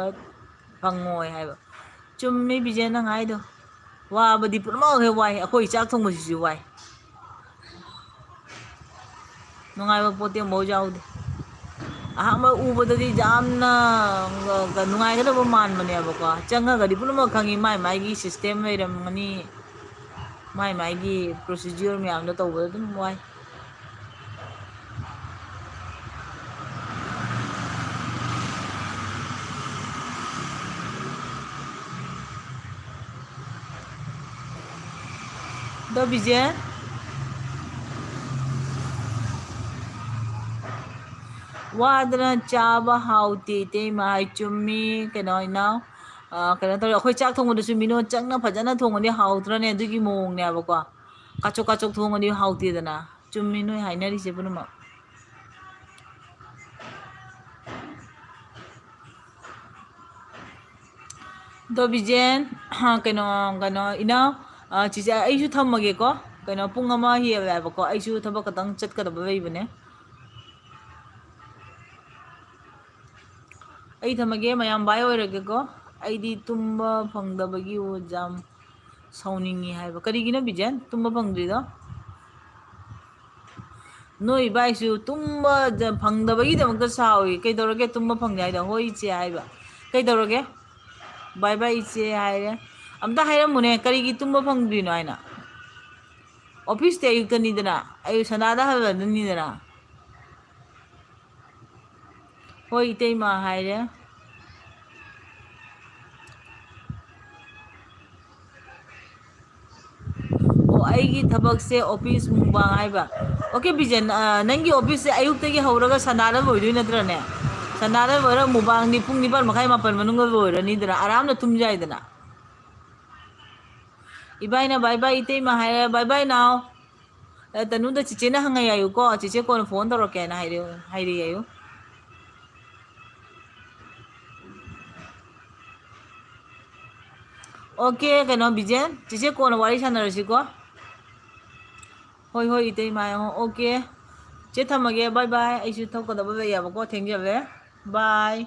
ꯐꯪꯉꯣꯏ" ꯍꯥꯏꯕ꯫ ꯆꯨꯝꯃꯤ ꯕꯤꯖꯦ ꯅꯪ ꯍꯥꯏꯗꯣ꯫ ꯋꯥꯕꯗꯤ ꯄꯨꯝꯅꯃꯛ ꯍꯦꯛ ꯋꯥꯏ, ꯑꯩꯈꯣꯏ ꯆꯥꯛ ꯊꯣꯡꯕꯁꯤꯁꯨ ꯋꯥꯏ꯫ ꯅꯨꯡꯉꯥꯏꯕ ꯄꯣꯠꯇꯤ ꯑꯃꯐꯥꯎ ꯌꯥꯎꯗꯦ꯫ ꯑꯍꯥꯟꯕ ꯎꯕꯗꯗꯤ ꯌꯥꯝꯅ ꯅꯨꯡꯉꯥꯏꯒꯗꯕ ꯃꯥꯟꯕꯅꯦꯕꯀꯣ꯫ ꯆꯪꯉꯒꯗꯤ ꯄꯨꯝꯅꯃꯛ ꯈꯪꯉꯤ, ꯃꯥꯏ ꯃꯥꯏꯒꯤ system ꯂꯩꯔꯝꯒꯅꯤ, ꯃꯥꯏ ꯃꯥꯏꯒꯤ procedure ꯃꯌꯥꯝꯗꯣ ꯇꯧꯕꯗ ꯑꯗꯨꯝ ꯋꯥꯏ꯫ ꯑꯗꯣ ꯕꯤꯖꯦꯟ, "ꯋꯥꯗꯅ ꯆꯥꯕ ꯍꯥꯎꯇꯦ ꯏꯇꯩꯃ" ꯍꯥꯏ꯫ ꯆꯨꯝꯃꯤ꯫ ꯀꯩꯅꯣ ꯏꯅꯥꯎ, ꯑ, ꯀꯩꯅꯣ ꯇꯧꯔꯦ, ꯑꯩꯈꯣꯏ ꯆꯥꯛ ꯊꯣꯡꯕꯗꯁꯨ ꯃꯤꯅꯣ ꯆꯪꯅ ꯐꯖꯅ ꯊꯣꯡꯉꯗꯤ ꯍꯥꯎꯇ꯭ꯔꯅꯦ? ꯑꯗꯨꯒꯤ ꯃꯑꯣꯡꯅꯦꯕꯀꯣ꯫ ꯀꯥꯆꯣꯛ ꯀꯥꯆꯣꯛ ꯊꯣꯡꯉꯗꯤ ꯍꯥꯎꯇꯦꯗꯅ꯫ ꯆꯨꯝꯃꯤ ꯅꯣꯏ ꯍꯥꯏꯅꯔꯤꯁꯦ ꯄꯨꯝꯅꯃꯛ꯫ ꯑꯗꯣ ꯕꯤꯖꯦꯟ, ꯀꯩꯅꯣ, ꯀꯩꯅꯣ, ꯏꯅꯥꯎ, ꯑ, ꯆꯤꯆꯦ, ꯑꯩꯁꯨ ꯊꯝꯃꯒꯦꯀꯣ꯫ ꯀꯩꯅꯣ, ꯄꯨꯡ ꯑꯃ ꯍꯦꯜꯂꯦꯕꯀꯣ꯫ ꯑꯩꯁꯨ ꯊꯕꯛ ꯈꯇꯪ ꯆꯠꯀꯗꯕ ꯂꯩꯕꯅꯦ꯫ ꯑꯩ ꯊꯝꯃꯒꯦ, ꯃꯌꯥꯝ ꯕꯥꯏ ꯑꯣꯏꯔꯒꯦꯀꯣ꯫ "ꯑꯩꯗꯤ ꯇꯨꯝꯕ ꯐꯪꯗꯕꯒꯤ ꯌꯥꯝ ꯁꯥꯎꯅꯤꯡꯉꯤ" ꯍꯥꯏꯕ꯫ ꯀꯔꯤꯒꯤꯅꯣ ꯕꯤꯖꯦꯟ ꯇꯨꯝꯕ ꯐꯪꯗ꯭ꯔꯤꯗꯣ? ꯅꯣꯏ ꯏꯕꯥꯏꯁꯨ ꯇꯨꯝꯕ ꯐꯪꯗꯕꯒꯤꯗꯃꯛꯇ ꯁꯥꯎꯏ꯫ "ꯀꯩꯗꯧꯔꯒꯦ ꯇꯨꯝꯕ ꯐꯪꯗꯦ ꯍꯥꯏꯗꯣ?" "ꯍꯣꯏ ꯏꯆꯦ" ꯍꯥꯏꯕ꯫ "ꯀꯩꯗꯧꯔꯒꯦ? ꯕꯥꯏ ꯕꯥꯏ ꯏꯆꯦ" ꯍꯥꯏꯔꯦ꯫ ꯑꯝꯇ ꯍꯥꯏꯔꯝꯃꯨꯅꯦ, ꯀꯔꯤꯒꯤ ꯇꯨꯝꯕ ꯐꯪꯗ꯭ꯔꯤꯅꯣ ꯍꯥꯏꯅ? ꯑꯣꯐꯤꯁꯇꯤ ꯑꯌꯨꯛꯇꯅꯤꯗꯅ, ꯑꯌꯨꯛ ꯁꯅꯥꯗ ꯍꯜꯂꯗꯣꯏꯅꯤꯗꯅ꯫ "ꯍꯣꯏ ꯏꯇꯩꯃ" ꯍꯥꯏꯔꯦ꯫ ꯑꯣ, ꯑꯩꯒꯤ ꯊꯕꯛꯁꯦ ꯑꯣꯐꯤꯁ ꯃꯨꯛꯕꯥꯡ ꯍꯥꯏꯕ꯫ ꯑꯣꯀꯦ ꯕꯤꯖꯦꯟ, ꯑ, ꯅꯪꯒꯤ ꯑꯣꯐꯤꯁꯁꯦ ꯑꯌꯨꯛꯇꯒꯤ ꯍꯧꯔꯒ ꯁꯟꯗꯥꯗ ꯂꯣꯏꯗꯣꯏ ꯅꯠꯇ꯭ꯔꯅꯦ? ꯁꯟꯗꯥꯗ ꯂꯣꯏꯔꯒ ꯃꯨꯛꯕꯥꯡꯗꯤ ꯄꯨꯡ ꯅꯤꯄꯥꯟ ꯃꯈꯥꯏ, ꯃꯥꯄꯟ ꯃꯅꯨꯡꯗ ꯂꯣꯏꯔꯅꯤꯗꯅ, ꯑꯔꯥꯝꯅ ꯇꯨꯝ ꯌꯥꯏꯗꯅ꯫ ꯏꯕꯥꯏꯅ bye bye ꯏꯇꯩꯃ ꯍꯥꯏꯔꯦ, bye bye now. ꯑꯦ, ꯇꯅꯨꯗ ꯆꯤꯆꯦꯅ ꯍꯪꯉꯦ ꯍꯥꯏꯌꯨꯀꯣ, ꯆꯤꯆꯦ ꯀꯣꯟꯅ ꯐꯣꯟ ꯇꯧꯔꯛꯀꯦꯅ ꯍꯥꯏꯔꯦ, ꯍꯥꯏꯔꯦ ꯍꯥꯏꯌꯨ꯫ ꯑꯣꯀꯦ, ꯀꯩꯅꯣ ꯕꯤꯖꯦꯟ, ꯆꯤꯆꯦ ꯀꯣꯟꯅ ꯋꯥꯔꯤ ꯁꯥꯟꯅꯔꯁꯤꯀꯣ꯫ ꯍꯣꯏ ꯍꯣꯏ ꯏꯇꯩꯃ, ꯑꯣꯀꯦ꯫ ꯆꯦ ꯊꯝꯃꯒꯦ, bye bye꯫ ꯑꯩꯁꯨ ꯊꯣꯛꯀꯗꯕ ꯂꯩꯌꯦꯕꯀꯣ, ꯊꯦꯡꯖꯔꯦ꯫ Bye꯫